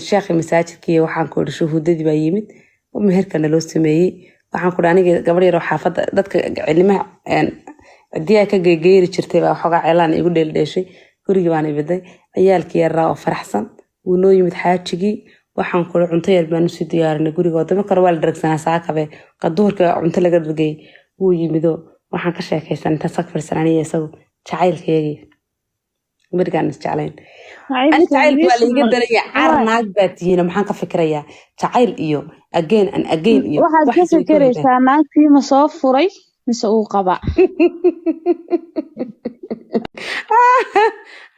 sheekhi masaajidkii, waxaan ku idhi, shuhuudadii baa yimid, meherkana loo sameeyey. Waxaan ku idhi, aniga gabadh yar oo xaafadda dadka cilimaha cidiyaha ka geegeeri jirtay baa waxoogaa ceelaan igu dheeldheeshay. Gurigii baan ibiday, ciyaalkii yaraa oo faraxsan wuu noo yimid xaajigii. Waxaan ku idhi, cunto yar baan usii diyaarinay guriga, wadamo kale waa la dharagsanaa, saakabe duhurka cunto laga dhargay. Wuu yimido, waxaan ka sheekaysan intaan sag fadhisan aniga isagu jacaylkayagii berigaan isjeclayn. Ani jacaylka waa laiga daraya, car naag baa tihiin, maxaan ka fikirayaa jacayl iyo again and again iyo Waxaad ka waxaas way ka hortaan. fikiraysaa naagtii ma soo furay mise uu qabaa?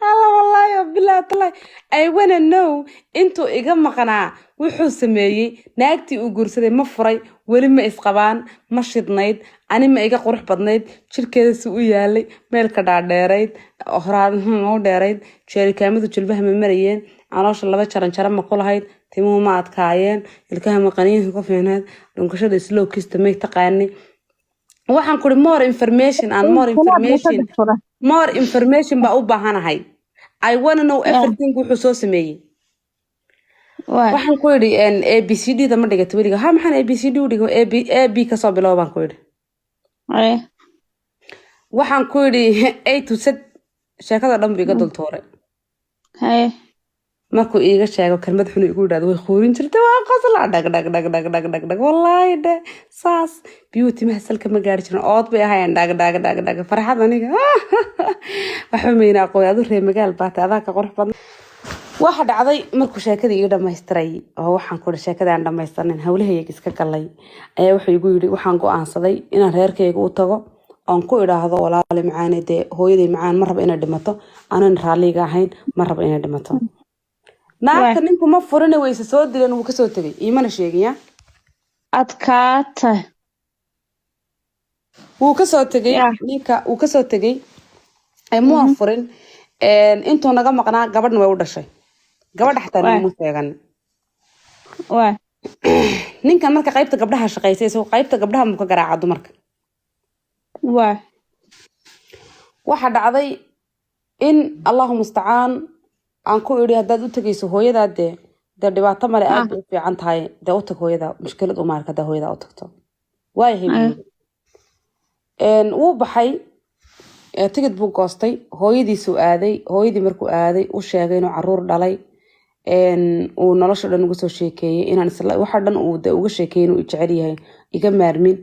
Alla, wallaahi oo bilaahi tallahi, I wanna know intuu iga maqnaa wuxuu sameeyey. Naagtii uu guursaday ma furay weli? Ma isqabaan? Ma shidnayd? Ani ma iga qurux badnayd? Jirkeeda si u yaalay, meelka dhaadheerayd, horaan ma u dheerayd? Jeerikaamadu jilbaha ma marayeen? Caloosha laba jaran jara ma ku lahayd? Timuhu ma adkaayeen? Ilkaha ma qaniinka ku fiicnayd? Dhunkashada slow kista may taqaanay? Waxaan kuri, more information and more information, more information baa u baahanahay. I wanna know everything wuxuu soo sameeyey. Waxaan ku idhi, A B C D da ma dhigata weliga? Ha, maxaan A B C D u dhigo? A B A B kasoo bilow, baan ku idhi. Waxaan ku idhi, A to Z sheekada dhan buu iga dul tuuray. Markuu iiga sheego, kelmad xun igu yidhahdo, way khuurin jirtay, waa qosla, dhag dhag dhag dhag dhag dhag dhag. Wallaahi dhe, saas biyuhu timaha salka ma gaari jirin, ood bay ahaayeen, dhag dhag dhag dhag. Farxad aniga waxba mayna aqoon. Adu reer magaal baatay, adaa ka qurux badan. Waxa dhacday, markuu sheekadii ii dhamaystiray oo waxaan ku sheekadii aan dhamaystirnayn, hawlahayga iska galay, ayaa wuxuu igu yidhi, "Waxaan go-aansaday inaan reerkayga u tago oon ku idhaahdo, walaali macaane, dee hooyaday macaan ma rabo inay dhimato anan raalliga ahayn, ma rabo inay dhimato." Naagta ninku ma furina, wayse soo dileen, wuu kasoo tegay, iimana sheegin ya. Adkaata. Wuu kasoo tegay. Ninka wuu kasoo tegay, muuna furin. Intuu naga maqnaa gabadhna way u dhashay, gabadha xataa naguma sheegan. Ninkan marka qaybta gabdhaha shaqaysay, isagoo qaybta gabdhaha muu ka garaaca dumarka. Waxa dhacday in, Allahu mustacaan, aan ku idhi, "Haddaad u tegayso hooyadaa, dee dhibaato male, aad bay u fiican tahay, dee u tag hooyada, mushkilad uma arka haddaa hooyadaa u tagto." Waayahay, buu yidhi. Wuu baxay, tigid buu goostay, hooyadiisuu aaday. Hooyadii markuu aaday, u sheegay inuu caruur dhalay, uu nolosha dhan uga soo sheekeeyey, inaan isla waxa dhan uu de uga sheekeeyey, inuu jecel yahay, iga maarmin.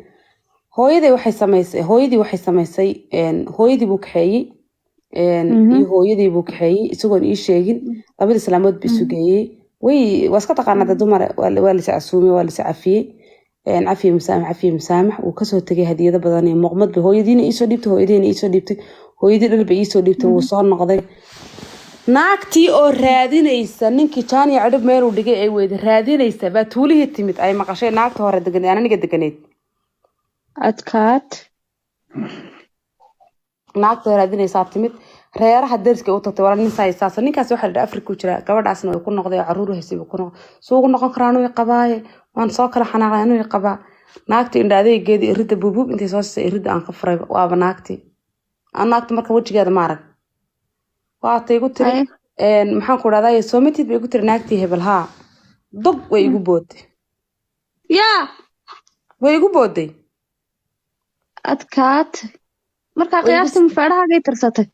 Hooyadii waxay samaysay, hooyadii waxay samaysay, hooyadii buu kaxeeyey, iyo hooyadii buu kaxeeyey isagoon ii sheegin. Labadii islaamood buu isu geeyey. Way waa iska taqaanaa dee dumar, waa lis casuumay, waa lis cafiyey, cafiye musaamax, cafiye musaamax. Wuu kasoo tegay, hadiyado badan iyo muuqmad bay hooyadiina iisoo dhiibtay, hooyadiina iisoo dhiibtay, hooyadii dhar bay iisoo dhiibtay. Wuu soo noqday. Naagtii oo raadinaysa ninkii jaaniya cidhib meeluu dhigay ay weyda raadinaysa baa tuulihii timid, ay maqashay naagta hore degan, aan aniga deganeyd. Adkaat. Naagta oo raadinaysaa timid, reeraha deriska u tagtay, wala nin saas ninkaas waxaa la yidhi Afrika ku jira, gabadhaasna way ku noqday oo caruur u haysay buu ku noqday. Suu ugu noqon karaa? Anuu i qabaaye, waan soo kala xanaaqay, anuu i qabaa. Naagta indha adeegeedii iridda buubuub intay soo siisay, iridda aan ka furay, waaba naagtii. Aan naagta marka wejigeeda ma arag, waatay igu tiri. Maxaan ku dhahdaa, soomatid bay igu tiri naagtii hebel. Haa, dog way igu booday. Yaa? Way igu booday. Adkaatay. Markaa qiyaastii mafeedhahaagay tirsatay?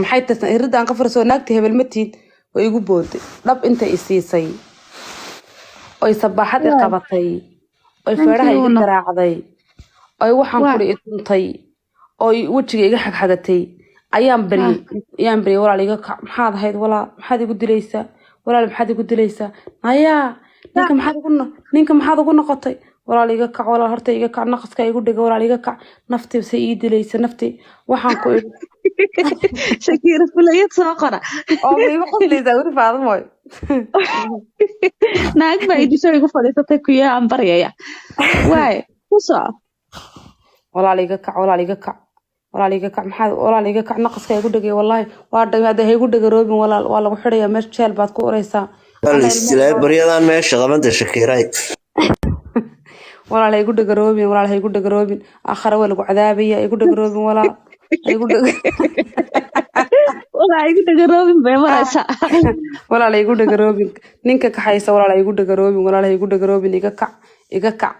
Maxay tirsan? Iridaan ka furasoo, naagtii hebel ma tiid? Way igu booday, dhab intay i siisay oy sabaaxad i qabatay oy feedhaha iga garaacday oy waxaan kuri i tuntay oy wejiga iga xagxagatay ayaan baryey, ayaan baryey: "Walaal, iga kac. Maxaad ahayd walaal? Maxaad igu dilaysaa walaal? Maxaad igu dilaysaa? Nayaa, ninka maxaad ugu ninka maxaad ugu noqotay? Walaal, iga kac. Walaal, horta iga kac. Naqaska igu dhiga. Walaal, iga kac. Naftii say ii dilaysa, naftii." Waxaan ku idhi Shakiira fulayad soo qora. Oo ma igu qoslaysaa weli, Faadamoy? Naag baa idisho igu fadhiisatay, kuyaa aan baryaya. Waay, ku soco. "Walaal, iga kac. Walaal, iga kac. Walaal, iga kac. Maxaad? Walaal, iga kac. Naqaska igu dhagay. Wallaahi waa dhagay. Hadda ha igu dhagaroobin walaal. Waa lagu xidhayaa meesha, jeel baad ku uraysaa." Waa la istilaahay baryadan meesha qabanta, Shakiiray. "Walaal, ha igu dhagaroobin. Walaal, ha igu dhagaroobin. Aakhare waa lagu cadaabaya. Ha igu dhagaroobin walaal. Ha igu dhaga Walaa igu dhagaroobin bay maraysaa. Walaal, ha igu dhagaroobin. Ninka kaxaysa. Walaal, ha igu dhagaroobin. Walaal, ha igu dhagaroobin. Iga kac, iga kac."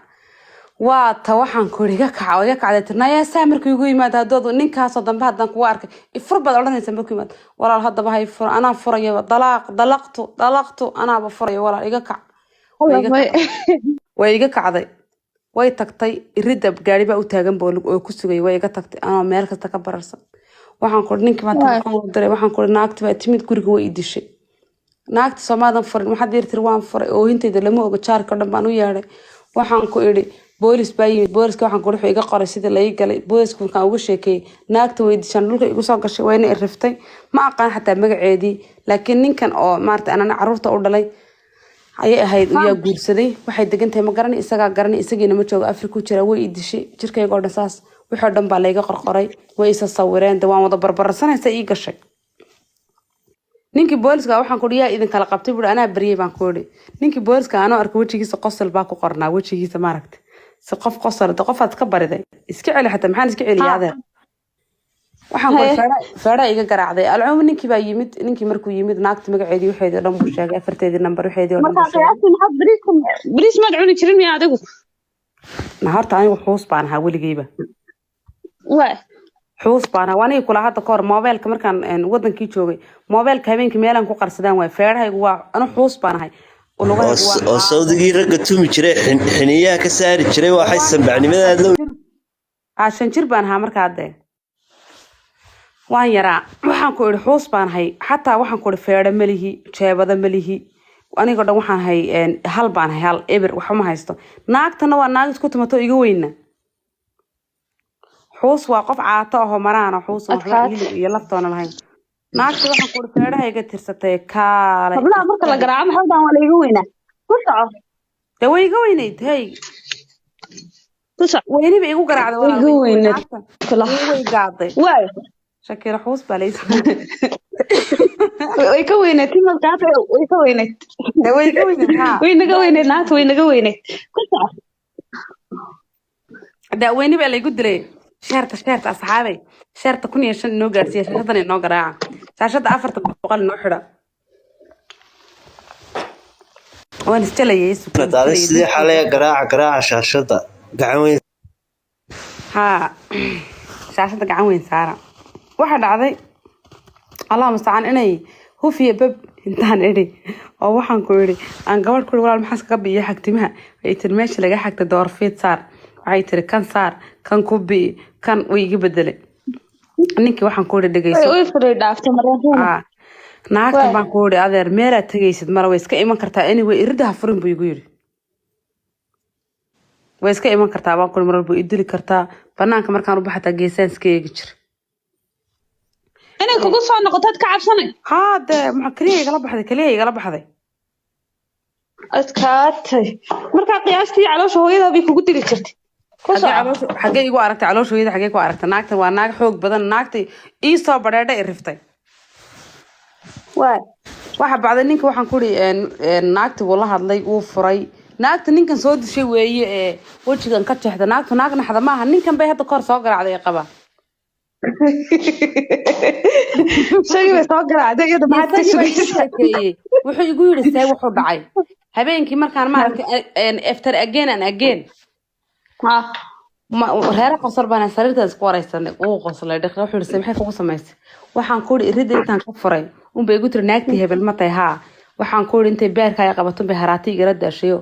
Waa ta waxaan ku idhi iga kac oo iga kacday. Tir nayaa saa markuu igu yimaado, haddood ninkaasoo dambe haddaan kugu arkay, ifur baad odhanaysa markuu yimaado. Walaal, haddaba hay fur, anaa furayaba. Dalaaq, dalaqtu, dalaqtu, anaaba furaya. Walaal, iga kac." Way iga kacday, way iga kacday, way tagtay. Iridda gaari baa u taagan boo oo ku sugay. Way iga tagtay anoo meel kasta ka bararsan. Waxaan ku idhi ninkii baan telefoon u diray. Waxaan ku idhi naagti baa timid guriga, way i dishay. Naagti soomaadan furin? Waxaad yiri tiri waan furay. Oohintayda lama oga, jaarka o dhan baan u yeedhay. Waxaan ku idhi boolis baa yimid. Booliska waxaan ku idhi wuxuu iga qoray sidii la ii galay. Booliska markaan uga sheekeeyey, naagta way dishaan, dhulka igu soo gashay, wayna i riftay. Ma aqaan xataa magaceedii, laakiin ninkan oo maarata anana caruurta u dhalay ayay ahayd, yaa guursaday. Waxay degan tahay ma garanay, isagaa garanay, isagiina ma joogo, Afrika ku jira. Way i dishay, jirkayga oo dhan saas wixii oo dhan baa layga qorqoray, way isa sawireen de, waan wada barbarsanaysa ii gashay. Ninkii booliska waxaan ku yaa idin kala qabtay buuri. Anaa baryay baan ku idhi. Ninkii booliska anoo arkay wejigiisa qosol baa ku qornaa wejigiisa, maaragta si qof qosol de qofaad iska bariday iska celi xataa. Maxaan iska celiya adeer? Waxaan ku feedha iga garaacday. Alcumuum, ninkii baa yimid. Ninkii markuu yimid, naagta magaceedii waxeedii oo dhan buu sheegay, afarteedii nambar waxeedii oo dhan Markaa buu sheegay. Qiyaastii maxaad bariiska, bariis maad cuni jirin miya adigu? Na horta anigu xuus baan ahaa weligeyba. Waay. Xuus baan ahaa. Waa anigii kula hadda kahor moobeelka markaan wadankii joogay, moobeelka habeenkii meelaan ku qarsadaan waay. Feedhahaygu waa anu xuus baan ahay. Lugahaygu waa Oo sawdigii ragga tumi jiray, xiniyaha ka saari jiray, waxay sambacnimadaad la Aa, 5 jir baan ahaa markaa dee, waan yaraa. Waxaan ku idhi xuus baan ahay. Xataa waxaan ku idhi feedho malihi, jeebado malihi, anigoo dhan waxaan ahay hal baan ahay, hal eber, waxba ma haysto. Naagtana waa naag isku tumato iga weyna. Xuus waa qof caato ahoo maraana xuus waxba Adkaat. hilib iyo laftoona lahayn. Naagta waxaan ku idhi feedhaha iga tirsatay, kaalay. Hablaha marka la garaaco maxay dhahaan? Waa laiga weynaa. Ku soco. Dee way iga weynayd, hey. Ku soco. Weyniba igu garaacday Way walaal. iga Way weynayd. naagta Kulaha. way gaaday. Waay. Shakira xuus baa lays Way ka weynayd timadkaata, way ka weynayd. Dee way iga weynayd, haa. Way naga weynayd naagta, way naga weynayd. Ku soco. Daaweyni baa laygu dilay. Sheerta, sheerta asxaabay, sheerta 1005 inoo gaarsiiya. Shaashadan inoo garaaca, shaashada 400 inoo xidha. Waan isjalayay, Daaday sidii xalay. Garaaca, garaaca shaashada, gacan weyn. Haa, shaashada gacan weyn saara. Waxaa dhacday, Allah mustacaan, inay hufiya bab intaan idhi oo waxaan ku idhi aan gabadh ku idhi: "Walaal, maxaa iskaga biiya xagtimaha?" Waxay tiri meesha laga xagta doorfiid saar, waxay tiri kan saar, kan ku bii, kan way iga bedelay. Ninkii waxaan ku idhi dhegeyso. Way furay dhaaftay maryahan. Aa, naagtan Waay. baan ku idhi: "Adeer, meelaad tegaysid mara, way iska iman kartaa. Anyway, irida ha furin," buu igu yidhi. "Way iska iman kartaa," baan ku idhi. "Marar buu idili kartaa banaanka markaan u baxataa, geesaan iska eegi jira." Inay kugu soo noqotood ka cabsanay. Haa dee, maxaa keliya igala baxday, keliya igala baxday. Adkaatay. Markaa qiyaastii caloosha hooyadaa bay kugu dili jirtay. Ku Xagee soco. Xagee igu aragtay caloosha hooyada? Xagee ku aragtay? Naagtan waa naag xoog badan. Naagtay ii soo badheedha, i riftay. Waay. Waxa bacday ninka waxaan ku idhi naagti wuu la hadlay, wuu furay naagta. Ninkan soo dishay weeye ee wejigan ka jeexda. Naagtu naag naxda maaha. Ninkan bay hadda kahor soo garaacday ee qaba. Isagii bay soo garaacday iyada, maxaad ka Isagii baa iga sugaysaa? sheekeeyey. Wuxuu igu yidhi, see wuxuu dhacay habeenkii markaan maaragtay after again and again reere qosol baan sariirta isku wareysanay. Wuu qoslay dhaqi. Wuxuu yidhi, "Maxay kugu samaysay?" Waxaan ku yidhi, iridda intaan ka furay unbay igu tiri, "Naagtii hebel ma tahay?" "Haa." Waxaan ku yidhi, intay beerka ay qabato bay haraati igala daashayo,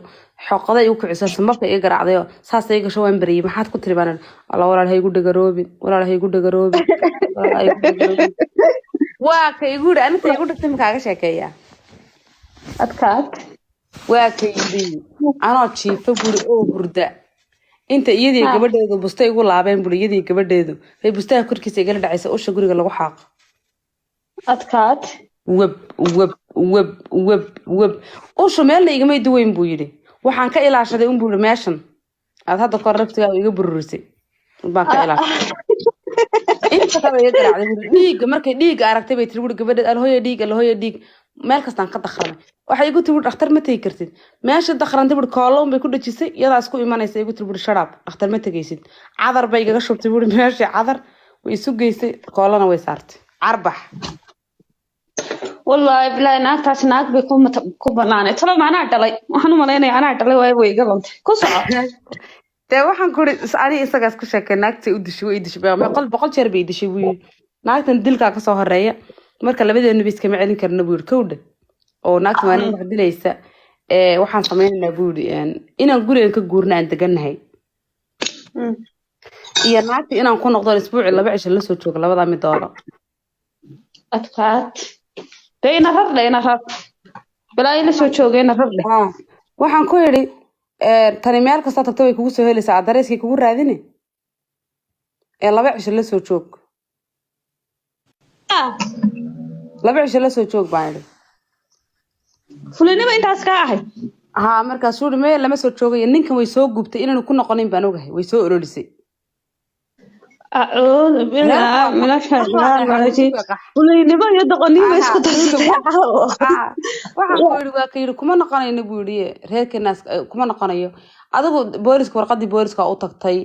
xoqada igu kiciso, sambabka iga garaacdayo, saas iga gasho, waan beriyey. "Maxaad ku tiri?" baan idhi. "Alla walaal, ha igu dhagaroobin, walaal ha igu dhagaroobin, walaal ha igu dhagaroobin." Waa ka igu yidhi, aninta igu dhigtay makaaga sheekeeyaa? Adkaad. Waa ka yidhi, anoo jiifa guri oo hurda, inta iyadii gabadheedu busta igu laabeen buri, iyadii gabadheedu bay bustaha korkiisa igala dhacaysa usha guriga lagu xaaqo. Adkaad. Web web web web web, ushu meelna igamay duweyn buu yidhi. Waxaan ka ilaashaday un buu yidhi meeshan aad hadda kor raftigaaga iga bururisay baan ka ilaashaday. Inta kale iga garaacday buri. Dhiigga markay dhiigga aragtay bay tiri buri gabadheed, "Alhooya dhiig, alhooya dhiig." Meel kastaan ka dakranay. Waxay igu tiri buri, "Dhakhtar ma tegi kartid." Meesha dakhrantay buri, kooloon bay ku dhejisay, iyadaa isku imanaysa. Igu tiri buri, "Sharaab, dhakhtar ma tegaysid." Cadar bay igaga shubtay buri meeshii, cadar way isu geysay, koolana way saartay, carbax. Wallaahi bilaahi, naagtaasi naag bay ku banaanay. Talo ma anaa dhalay? Waxaan u malaynaya anaa dhalay, waayo way iga luntay. Ku soco. Dee waxaan ku uri, ani isagaas ku sheekay, naagtay u dishay, way dishay 100 jeer bay dishay buu yidhi. Naagtan dilkaa kasoo horeeya, marka labadeennuba iskama celin karna buu yidhi. Kowdha oo naagtan waa nin wax dilaysa. Ee waxaan sameynaynaa buu yidhi, inaan gurigan ka guurna aan degannahay iyo naagta inaan ku noqdo isbuuci 2 cisho la soo joogo, labadaa mid dooro. Adkaad. Dee ina rar dhe, ina rar, balaayo la soo jooga, ina rar dheh. Waxaan ku yidhi, tani meel kastoo tagto way kugu soo helaysaa, adareyskay kugu raadine, ee 2 cisho la soo joog, 2 cisho la soo joog baan idhi. Fulinimo intaas kaa ahay. Haa, markaasuu yidhi, meel lama soo joogayo. Ninkan way soo gubtay, inaanu ku noqonin baan ogahay, way soo ololisay. Acuudu bilaahi min ashaytaani rajiim. Fulinimo iyo doqonnimo isku darsatay. Waxaan ku yidhi, waa ka yidhi, kuma noqonayno buu yidhi, reerkeenaas kuma noqonayo. Adigu booliska, warqadii booliska u tagtay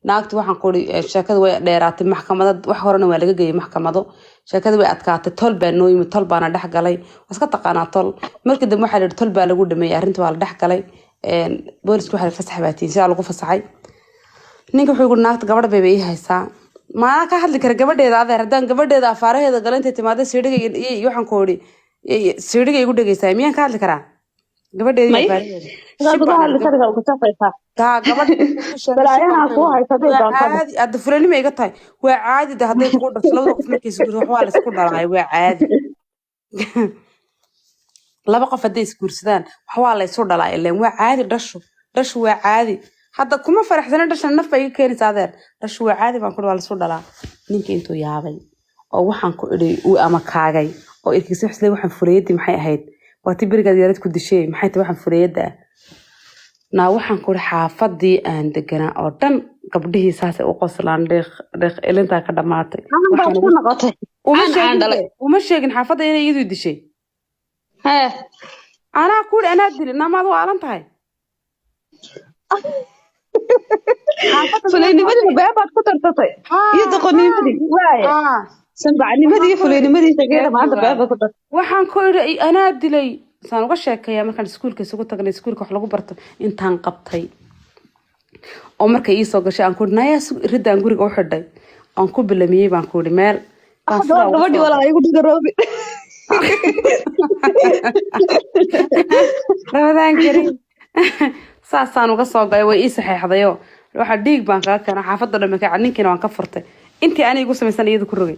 naagti. Waxaan ku yidhi, sheekada way dheeraatay, maxkamada wax horena waa laga geeyey maxkamado. Sheekada way adkaatay. Tol baa noo yimid, tol baana dhex galay, waa iska taqaanaa tol. Markii dambe waxaa la yidhi tol baa lagu dhameeyey arrinta, waa la dhex galay. Booliska waxaa la yidhi, fasax baa tihiin, sidaa lagu fasaxay. Ninka wuxuu yidhi, naagta gabadh bay ii haysaa, maanaa ka hadli kara gabadheeda adeer? Haddaan gabadheeda afaaraheeda galo, intay timaado siidhiga iyo waxaan ku idhi siidhiga igu dhegeysaa, miyaan ka hadli karaa gabadheeda iyo May. afaaraheeda? Sidaad Shib uga baan hadli idhi. kariga uga shaqaysaa. Taa gabadh Balaayaha kuu haysatay waa doontada. caadi. Hadda fulanima iga tahay, waa caadi. De hadday kugu dhasho, labada qof markay isguurso wax waa la isku dhalaay, waa caadi. Laba qof hadday isguursadaan wax waa la isu dhalaa, ileen waa caadi. Dhashu waa caadi. Hadda kuma faraxsana dhashan, naf bay iga keenaysa adeer. Dhashu waa caadi baan ku waa la isu dhalaa. Ninka intuu yaabay oo waxaan ku idhi uu ama kaagay oo irkiisa waxsle, waxaan furiyadii maxay ahayd? Waa ti berigaad yarad ku dishay, maxay tahay waxaan furiyadda ah? Naa waxaan ku idhi, xaafadii aan deganaa oo dhan gabdhihii saasay u qoslaan, dhiiq dhiiq, ilintaa ka dhamaatay. Caan baad Waxaan ku noqotay. Uma Caan caan sheegin dhalay. Uma sheegin xaafadda inay iyadu dishay. Hee. Anaa ku idhi, anaa dilay. Naamaad waalan tahay? Xaafadda Fulaynimadii been baad ku darsatay iyo doqonnimadii waaye. Sanbacnimadii iyo fulaynimadii sheegayna maanta been baad ku darsatay. Waxaan ku idhi, anaa dilay. Saan uga sheekeeyaa markaan iskuulka isugu tagnay, iskuulka wax lagu barto, intaan qabtay oo markay iisoo gashay aan ku idhi, nayaa riddaan guriga u xidhay oon ku bilamiyey baan ku idhi, meel baan sidaa uga Gabadhii soo walaa igu dhigaroobi. Ramadaan kariim. Saasaan uga soo galay, way ii saxeexdayo, waxa dhiig baan kaga keenay xaafadda dhan ka, ninkiina waan ka furtay. Intii ani igu samaysan iyada ku rogay.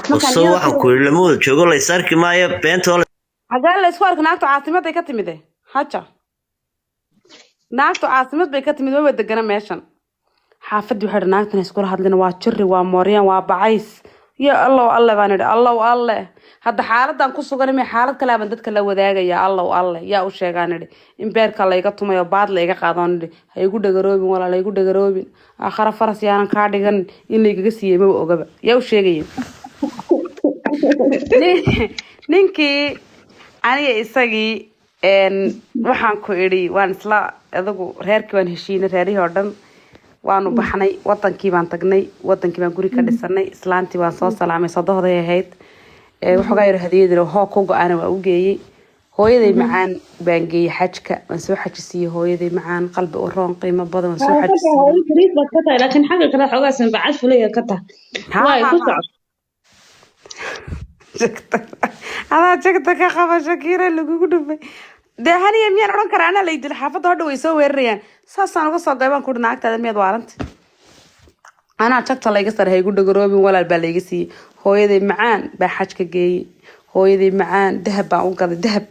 Markaan So iyada waxaan ku yidhi, lama wada joogo, la is arki maayo, beenta waa la Xagaa la isku arka? Naagtu caasimad bay ka timid eh. Haja, naagtu caasimad bay ka timid, maba degana meeshan. Xaafadii waxay idhi, naagtan iskula hadlina, waa jiri, waa mooryaan, waa bacays. Ya Allow alle baan idhi, Allow alle, hadda xaaladan ku sugan imay xaalad kale baan dadka la wadaagaya. Allow alle, yaa u sheegaan idhi in beerka layga tumayo, baad layga qaadon idhi. Ha igu dhagaroobin walaal, ha igu dhagaroobin, aakhara faras yaanan kaa dhigan. In laygaga siiyey maba ogaba, yaa u sheegaya? Ninkii aniga isagii waxaan ku idhi, waan isla adigu reerkii waan heshiinay, reerihii oo dhan. Waanu baxnay, wadankii baan tagnay, wadankii baan guri ka dhisanay. Islaantii waan soo salaamay, sodohday ahayd. Waxoogaa yar hadiyadii hoo ku go-ana waa u geeyey. Hooyaday macaan baan geeyey xajka, waan soo xajisiiyey. Hooyaday macaan, qalbi u roon, qiimo badan, waan soo xajisiiyey. Hooyo fariid baad ka tahay, laakiin xagga kale xoogaa sanbacad fulaya ka tahay. Waay, ku soco. Jagta adaa jagta ka qaba, Shakiira, lagugu dhufay dee. Haniya, miyaan odhan karaa anaa lay dil? Xaafadda hodha way soo weerarayaan. Saasaan uga soo goy baan kuhi, naagtaada miyaad waalanta? Anaa jagta layga sare, haygu dhagaroobin walaal, baa layga siiyey. Hooyaday macaan baa xajka geeyey. Hooyaday macaan dahab baan u gaday, dahab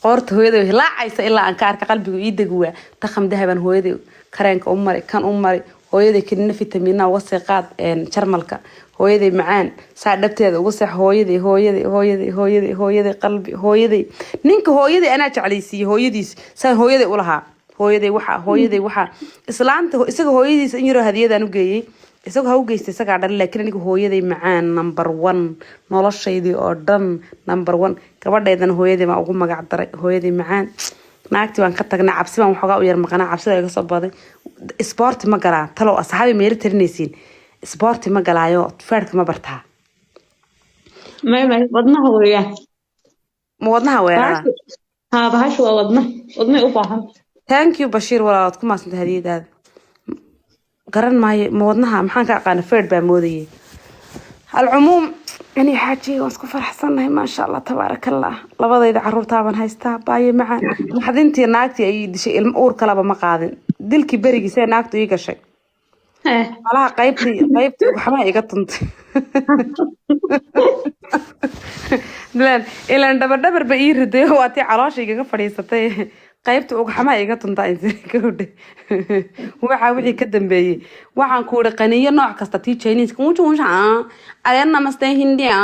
qoorta hooyaday hilaacaysa ilaa aan ka arka qalbigu ii degi waa. Taqam dahabaan hooyaday kareenka u maray, kan u maray. Hooyaday kanina fitamiina uga sii qaad Jarmalka. Hooyaday macaan saa dhabteeda uga seex. Hooyaday, hooyaday, hooyaday, hooyaday, hooyaday qalbi, hooyaday ninka, hooyaday anaa jeclaysiiyey hooyadiis. Saan hooyaday ulahaa, hooyaday waxa, hooyaday waxa islaanta isaga hooyadiisa in yaroo hadiyadaan u geeyey, isagoo ha u geystay, isagaa dhalay, laakiin aniga hooyaday macaan number one, noloshaydii oo dhan number one. Gabadhaydana hooyaday baan ugu magac daray, hooyaday macaan. Naagtii waan ka tagnay, cabsi baan waxoogaa u yar maqanaa, cabsida iga soo baday. Isboorti ma galaa talow? Asxaabi, meela tarinaysiin, isboorti ma galaayo? Feerhka ma bartaa? May, may, wadnaha weeyaan. Ma wadnaha weeraraa? Haa, bahashu waa wadna, wadnay u baahan. Thank you, Bashiir, walaalood ku maasanta hadiyadaada. Garan maayo, ma wadnaha maxaan ka aqaana? Feer baa moodayay. Alcumuum, ani xaajiga waan isku faraxsannahay, maasha Allah, tabaaraka Allah. Labadayda caruurtaabaan haystaa, baaye macaan. Naxdintii naagtii ay dishay, ilmo uur kalaba ma qaadin. Dilkii berigiisee naagtu ii gashay, malaha qaybtii waxbaa iga tuntay. Ilaan dhabardhabar ba ii riday, waa tii caloosha igaga fadhiisatay. Qaybta ugxamaa iga tuntaa gabadha. Waxaa wixii ka dambeeyey waxaan ku iri qaniyo nooc kasta, tii Chinese wunsha, adee namaste, Hindia,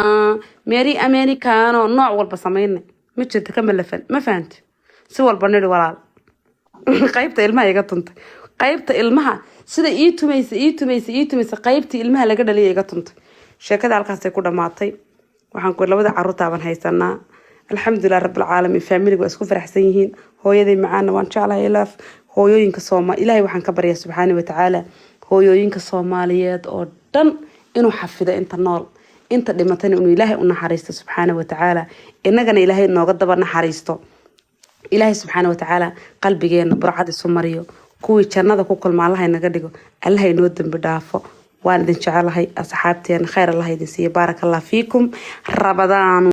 mary, Americano, nooc walba samaynay. Ma jirto kama lafan, ma fahanti? Si walba nidhi walaal, qaybta ilmaha iga tuntay, qaybta ilmaha sida ii tumaysa, ii tumaysa, ii tumaysa, qaybtii ilmaha laga dhaliyay iga tuntay. Sheekada halkaasay ku dhamaatay. Waxaan ku labada caruurtaaban haysanaa, alxamdulilah rabbilcaalamiin. Faamiliga waa isku faraxsan yihiin. Hooyaday macaana waan jeclahay, ilaaf hooyooyinka Sooma. Ilaahay waxaan ka baryaa subxaana watacaala hooyooyinka Soomaaliyeed oo dhan inuu xafido inta nool, inta dhimatayna inuu Ilaahay u naxariisto subxaana watacaala, innagana Ilaahay nooga daba naxariisto. Ilaahay subxaana watacaala qalbigeena burcad isu mariyo, kuwii jannada ku kulma Allaha inaga dhigo, Allaha inoo dembi dhaafo. Waan idin jecelahay asxaabteena, khayr Allah idin siiyo. Baaraka Allah fiikum, rabadaanu.